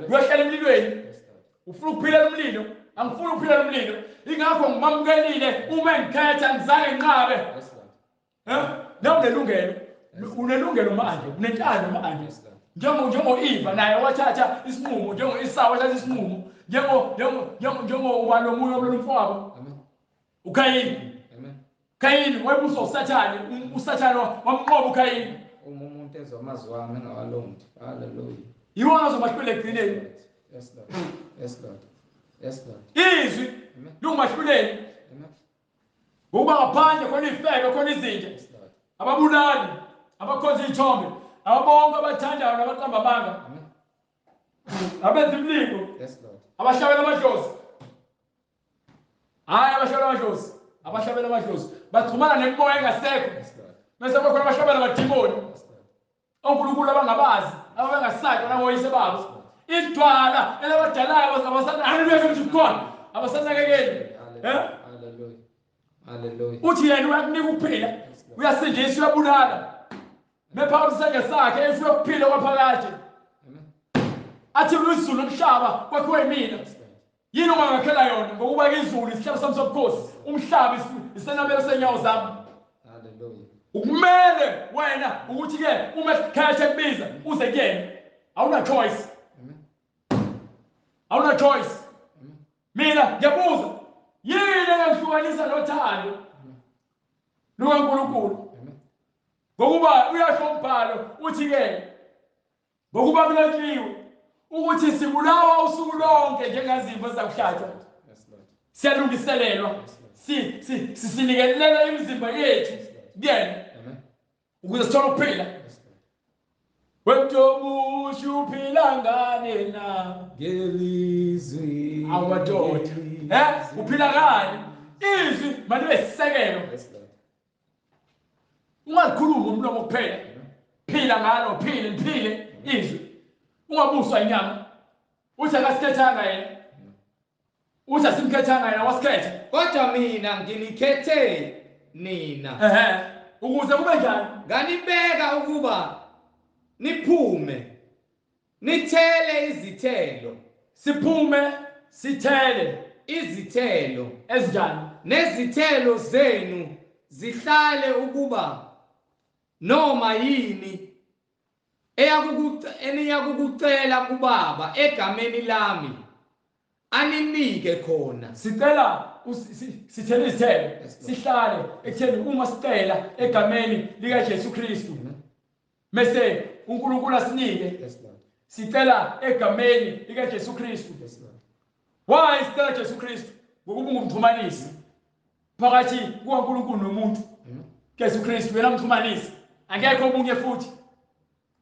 S2: Uyohlala emlilweni. Ufuna ukuphila umlilo, angifuni ukuphila umlilo. Ingakho ngimamukelile uma ngikhetha ngizange nginqabe.
S1: Yes, Lord.
S2: Nawe unelungelo. Unelungelo manje, unentando manje. Njengo Eva naye wathatha isinqumo, njengo Esau wathatha isinqumo, njengo ubani omunye omfowabo.
S1: Amen.
S2: uKayini.
S1: Amen.
S2: Kayini wayebuswa uSathane, uSathane wamnqoba uKayini.
S1: Uma umuntu ezwa amazwi ami engawalondi. Hallelujah.
S2: Yiwona ozomahlulela ekugcineni.
S1: Yes, Lord. Yes, Lord. Yes, Lord.
S2: Izwi lungumahluleli.
S1: Amen.
S2: Ngokuba ngaphandle khona ifebe, khona izinja.
S1: Yes, Lord.
S2: Ababulali, abakhonza izithombe, ababonke abathandayo nabaqamba amanga.
S1: Amen.
S2: Abenza imilingo.
S1: Yes, Lord.
S2: Abahlabela amadlozi. Hayi, abahlabela amadlozi. Abahlabela amadlozi. Baxhumana nemimoya engasekho.
S1: Yes, Lord.
S2: Bese bakhona abahlabela amadimoni.
S1: Yes, Lord.
S2: Onkulunkulu abangabazi, ababengasatshwa nangoyise babo. Idwala elabadalayo abasana hallelujah to God. Abasanakekeli.
S1: Eh? Hallelujah. Hallelujah.
S2: Uthi yena uyakunika ukuphila, uyasindisa, uyabulala. Mepha isandla sakhe efuna ukuphila kwaphakade.
S1: Amen.
S2: Athi izulu nomhlaba kwakhiwe yimina. Yini ongangakhela yona ngokuba izulu isihlalo sami sobukhosi, umhlaba isenabelo senyawo zami.
S1: Hallelujah.
S2: Ukumele wena ukuthi ke uma sikhethe kubiza uze kuyena. Awuna choice.
S1: Amen.
S2: Awuna choice.
S1: Amen.
S2: Mina ngiyabuza, yini engihlukanisa nothando lukaNkulunkulu?
S1: Amen.
S2: Ngokuba uyasho umbhalo uthi ke ngokuba kulotshiwe ukuthi sibulawa usuku lonke njengezimvu ezakuhlatshwa.
S1: Yes, Lord.
S2: Siyalungiselelwa, sinikelela imizimba yethu kuyena
S1: Amen.
S2: ukuze sithole ukuphila.
S1: Yes, Lord.
S2: Wemntu uphila ngani na?
S1: Ngelizwi.
S2: Awu madoda, uphila ngani? Izwi malibe isisekelo.
S1: Yes, Lord.
S2: Ungalikhulumi ngomlomo kuphela, phila ngalo, phile liphile izwi, ungabuswa inyama. Uthi akasikhethanga yena, uthi asimkhethanga yena, wasikhetha.
S1: Kodwa mina nginikhethe nina.
S2: Ehe, ukuze kube njani?
S1: Nganibeka ukuba niphume nithele izithelo,
S2: Siphume sithele
S1: izithelo
S2: ezinjani?
S1: Nezithelo zenu zihlale, ukuba noma yini eniyakukucela kuBaba egameni lami aninike khona.
S2: Sicela sithele izithelo,
S1: Yes, Lord.
S2: sihlale ekutheni uma sicela egameni likaJesu Kristu, mese uNkulunkulu asinike.
S1: Yes, Lord.
S2: Sicela egameni likaJesu Kristu.
S1: Yes, Lord.
S2: Why sicela Jesu Kristu? Ngokuba ungumxhumanisi phakathi kukaNkulunkulu nomuntu.
S1: Amen.
S2: Jesu Kristu yena mxhumanisi, akekho omunye futhi.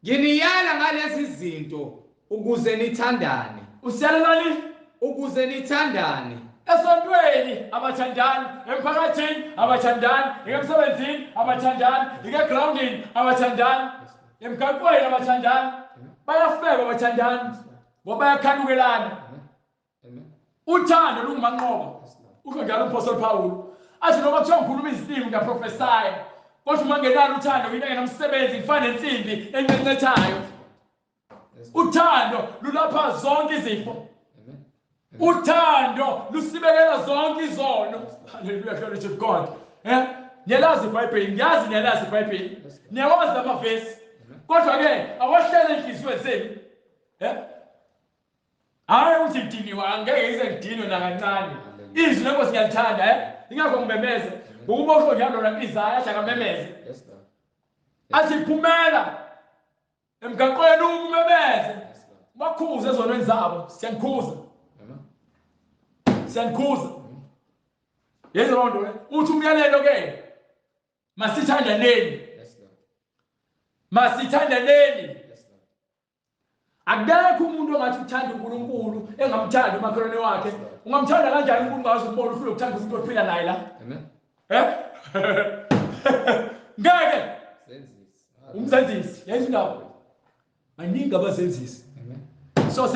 S1: Nginiyala ngalezi zinto ukuze nithandane.
S2: Usiyalelani?
S1: Ukuze nithandane.
S2: Esontweni abathandani, emphakathini abathandani, emsebenzini abathandani, egroundini abathandani, emgaqweni abathandani, bayafeba abathandani, ngoba bayakhanukelana.
S1: Amen.
S2: Uthando lungumanqoba.
S1: Yes, Lord.
S2: Usho njalo uMpostoli Paul, athi noma kuthiwa ngikhuluma izilimi ngiyaprofesaya, kodwa uma ngenalo uthando ngina ngenomsebenzi, ngifana nensimbi encencethayo.
S1: Yes, Lord.
S2: Uthando lulapha zonke izifo.
S1: Amen.
S2: Uthando lusibekela zonke izono. Hallelujah, glory to God. Niyalazi iBhayibheli, ngiyazi niyalazi iBhayibheli, niyawazi amavesi, kodwa ke awahlele enhliziyweni zenu. Hayi uthi ngidiniwe, angeke ngize ngidinwe nakancane. Izwi lenkosi ngiyalithanda, ingakho ngimemeze. Ngokuba usho njalo na Isaya, athi akamemeze.
S1: Yes, Lord.
S2: Athi phumela emgaqweni umemeze.
S1: Yes, Lord.
S2: Bakhuze ezonweni zabo, siyanikhuza.
S1: Amen.
S2: Siyanikhuza. Yenza loo nto ke. Uthi umyalelo ke, masithandaneni.
S1: Yes, Lord.
S2: Masithandaneni.
S1: Yes, Lord.
S2: Akekho umuntu ongathi uthanda uNkulunkulu engamthandi umakhelwane wakhe. Ungamthanda kanjani uNkulunkulu ungaze umbone ufike ukuthanda umuntu ophila naye la?
S1: Amen.
S2: Ngeke.
S1: Zenzisi.
S2: Umzenzisi, yenza indaba. Baningi abazenzisi.
S1: Amen.
S2: So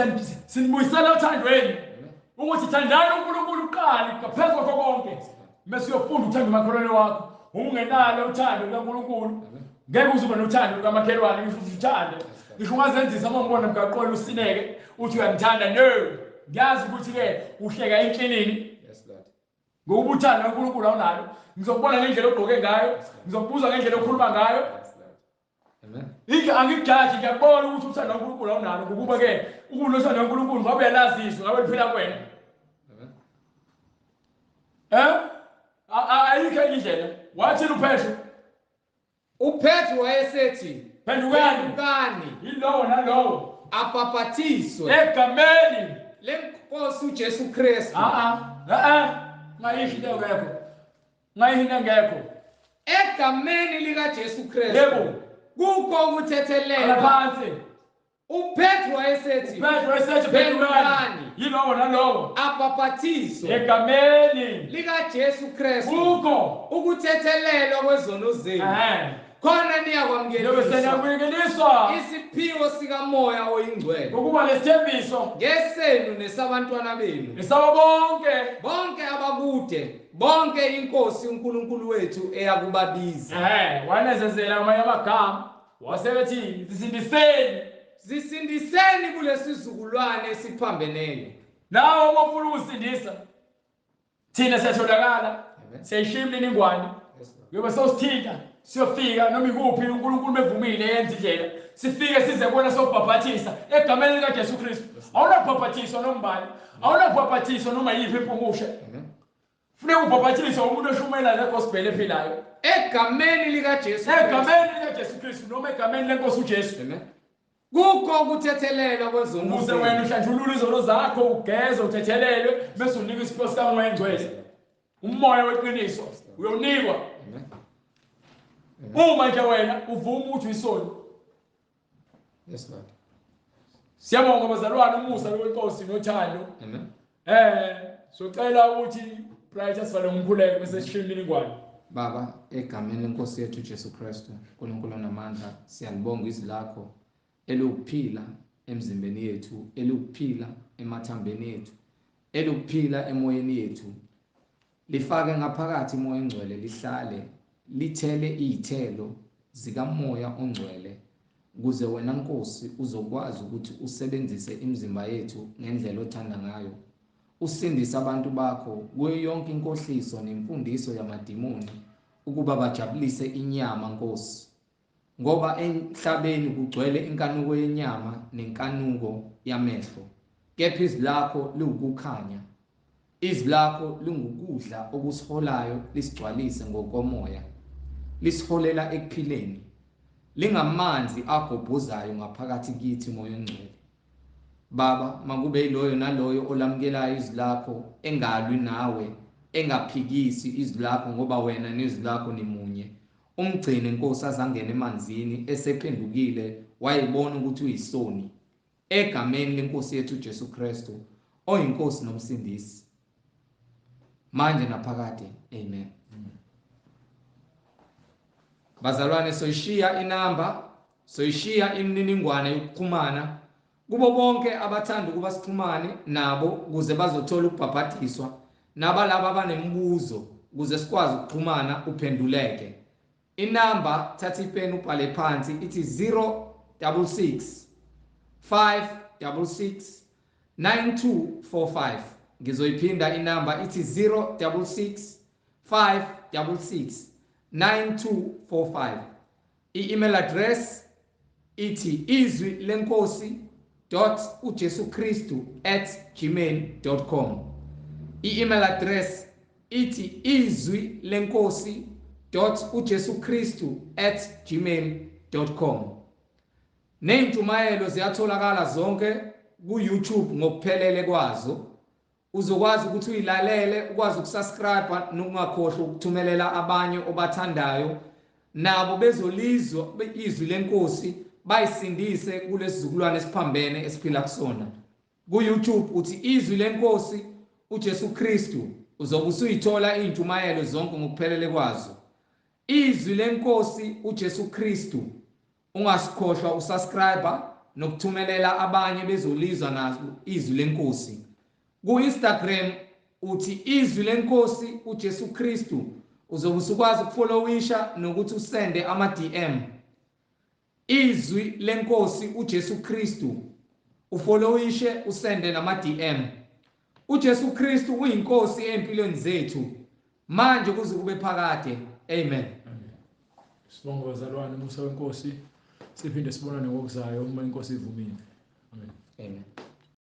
S2: sinibuyisela othandweni.
S1: Amen.
S2: Ukuthi thandani uNkulunkulu uqale ngaphezu kwakho konke. Mase uyofunda uthanda umakhelwane wakho. Ungenalo uthando lukaNkulunkulu, ngeke uze ube nothando lukamakhelwane, ngisho uthi uthande. Ngisho ungazenzisa uma ngibona emgaqweni usineke uthi uyangithanda. No. Ngiyazi ukuthi ke uhleka inhlinini.
S1: Yes, Lord.
S2: Ngokuba uthando lukaNkulunkulu awunalo. Ngizokubona ngendlela ogqoke ngayo, ngizokubuza ngendlela okhuluma ngayo.
S1: Yes, Lord. Amen.
S2: Ike angikujaji, ngiyakubona ukuthi uthando lukaNkulunkulu awunalo, ngokuba ke ukuba unothando lukaNkulunkulu ngabe uyalazi izwi, ngabe liphila kuwena.
S1: Amen.
S2: Ayikho enye indlela. Wathini uPetru?
S1: uPetru wayesethi,
S2: Phendukani.
S1: Phendukani,
S2: Yilowo nalowo
S1: abhapathiswe
S2: egameni
S1: lenkosi uJesu Kristu
S2: Ngayisho into engekho. Ngayisho into engekho.
S1: Egameni likaJesu Kristu
S2: Yebo.
S1: kukho
S2: Qala
S1: ukuthethelelwa.
S2: phansi.
S1: uPetru wayesethi,
S2: uPetru wayesethi, phendukani.
S1: Phendukani.
S2: Yilowo nalowo
S1: abhapathiswe
S2: egameni
S1: likaJesu Kristu
S2: kukho
S1: ukuthethelelwa kwezono zenu, Khona
S2: Niyobe
S1: niyakwamukeliswa
S2: seniyakuyekeliswa
S1: isiphiwo sikaMoya oyiNgcwele.
S2: Ukuba lesithembiso
S1: Ngesenu nesabantwana benu.
S2: Nesabo bonke.
S1: Bonke abakude, bonke iNkosi uNkulunkulu wethu eyakubabiza.
S2: Wanezezela ngamanye amagama wasebethi zisindiseni.
S1: Zisindiseni kulesizukulwane esiphambeneyo.
S2: Nawe uma ufuna ukusindisa, thina siyatholakala,
S1: Amen.
S2: siyayishiya imininingwane. Uyobe sowusithinta, siyofika noma ikuphi, uNkulunkulu bevumile yenza indlela sifike size kuwena sobhabhathisa egameni likaJesu Kristu. Awunakubhabhathiswa noma ubani, awunakubhabhathiswa noma yiphi impumushe.
S1: Amen.
S2: Funeka ubhabhathiswa umuntu oshumayela le gospel ephilayo
S1: Egameni likaJesu Kristu.
S2: Egameni likaJesu Kristu noma egameni lenkosi uJesu.
S1: Amen. Kukho ukuthethelelwa kwezono
S2: Ukuze wena
S1: zenu.
S2: uhlanjulule izono zakho, ugeze, uthethelelwe, bese unikwa isipho sikaMoya Engcwele. Umoya weqiniso uyowunikwa
S1: Amen.
S2: uma nje wena uvuma ukuthi uyisoni.
S1: Yes, Lord.
S2: Siyabonga bazalwane, umusa wenkosi nothando.
S1: Amen.
S2: Socela ukuthi Bright asivale ngomkhuleko bese sishiya imininingwane.
S1: Baba, egameni lenkosi yethu Jesu Kristu, uNkulunkulu onamandla, siyalibonga izwi lakho eliwukuphila emzimbeni yethu, eliwukuphila emathambeni ethu, eliwukuphila emoyeni yethu. Lifake ngaphakathi uMoya oNgcwele, lihlale lithele izithelo zikaMoya oNgcwele, ukuze wena Nkosi uzokwazi ukuthi usebenzise imizimba yethu ngendlela othanda ngayo. Usindise abantu bakho kuyo yonke inkohliso nemfundiso yamadimoni ukuba bajabulise inyama, Nkosi. Ngoba emhlabeni kugcwele inkanuko yenyama nenkanuko yamehlo. Kepha izwi lakho liwukukhanya. Izwi lakho lingukudla okusiholayo, lisigcwalise ngokomoya. Lisiholela ekuphileni. Lingamanzi agobhozayo ngaphakathi kithi, Moya oNgcwele. Baba, makube yiloyo naloyo olamukelayo izwi lakho, engalwi nawe, engaphikisi izwi lakho, ngoba wena nezwi lakho nimunye. Umgcine Nkosi azangene emanzini esephendukile wayebona ukuthi uyisoni. Egameni lenkosi yethu Jesu Kristu, oyinkosi nomsindisi, manje naphakade. Amen. Bazalwane, soyishiya inamba, soyishiya imininingwane yokuxhumana kubo bonke abathanda ukuba sixhumane nabo ukuze bazothola ukubhabhadiswa, nabalaba abanemibuzo ukuze sikwazi ukuxhumana uphenduleke. Inamba, thatha ipeni ubhale phansi, ithi 066 566 9245. Ngizoyiphinda inamba, ithi 066 566 9245. I-email address ithi izwi lenkosi dot uJesu Kristu @gmail.com. I-email address ithi izwi lenkosi dot uJesu Kristu @gmail.com. Nezintshumayelo ziyatholakala zonke ku YouTube ngokuphelele kwazo. Uzokwazi ukuthi uyilalele, ukwazi ukusubscribe nokungakhohlwa ukuthumelela abanye obathandayo, nabo bezolizwa izwi lenkosi, bayisindise kulesizukulwane esiphambene esiphila kusona. Ku YouTube uthi izwi lenkosi uJesu Kristu, uzobe usuyithola intshumayelo zonke ngokuphelele kwazo. Izwi lenkosi uJesu Kristu, ungasikhohlwa usubscribe nokuthumelela abanye bezolizwa nazo izwi lenkosi. Ku Instagram uthi izwi lenkosi uJesu Kristu, uzobe usukwazi ukufollowisha nokuthi usende ama DM. Izwi lenkosi uJesu Kristu, ufollowishe usende nama DM. uJesu Kristu uyinkosi empilweni zethu manje kuze kube phakade. Amen.
S2: Sibonge bazalwane, umusa wenkosi, siphinde sibonane ngokuzayo uma inkosi ivumile. Amen.
S1: Amen.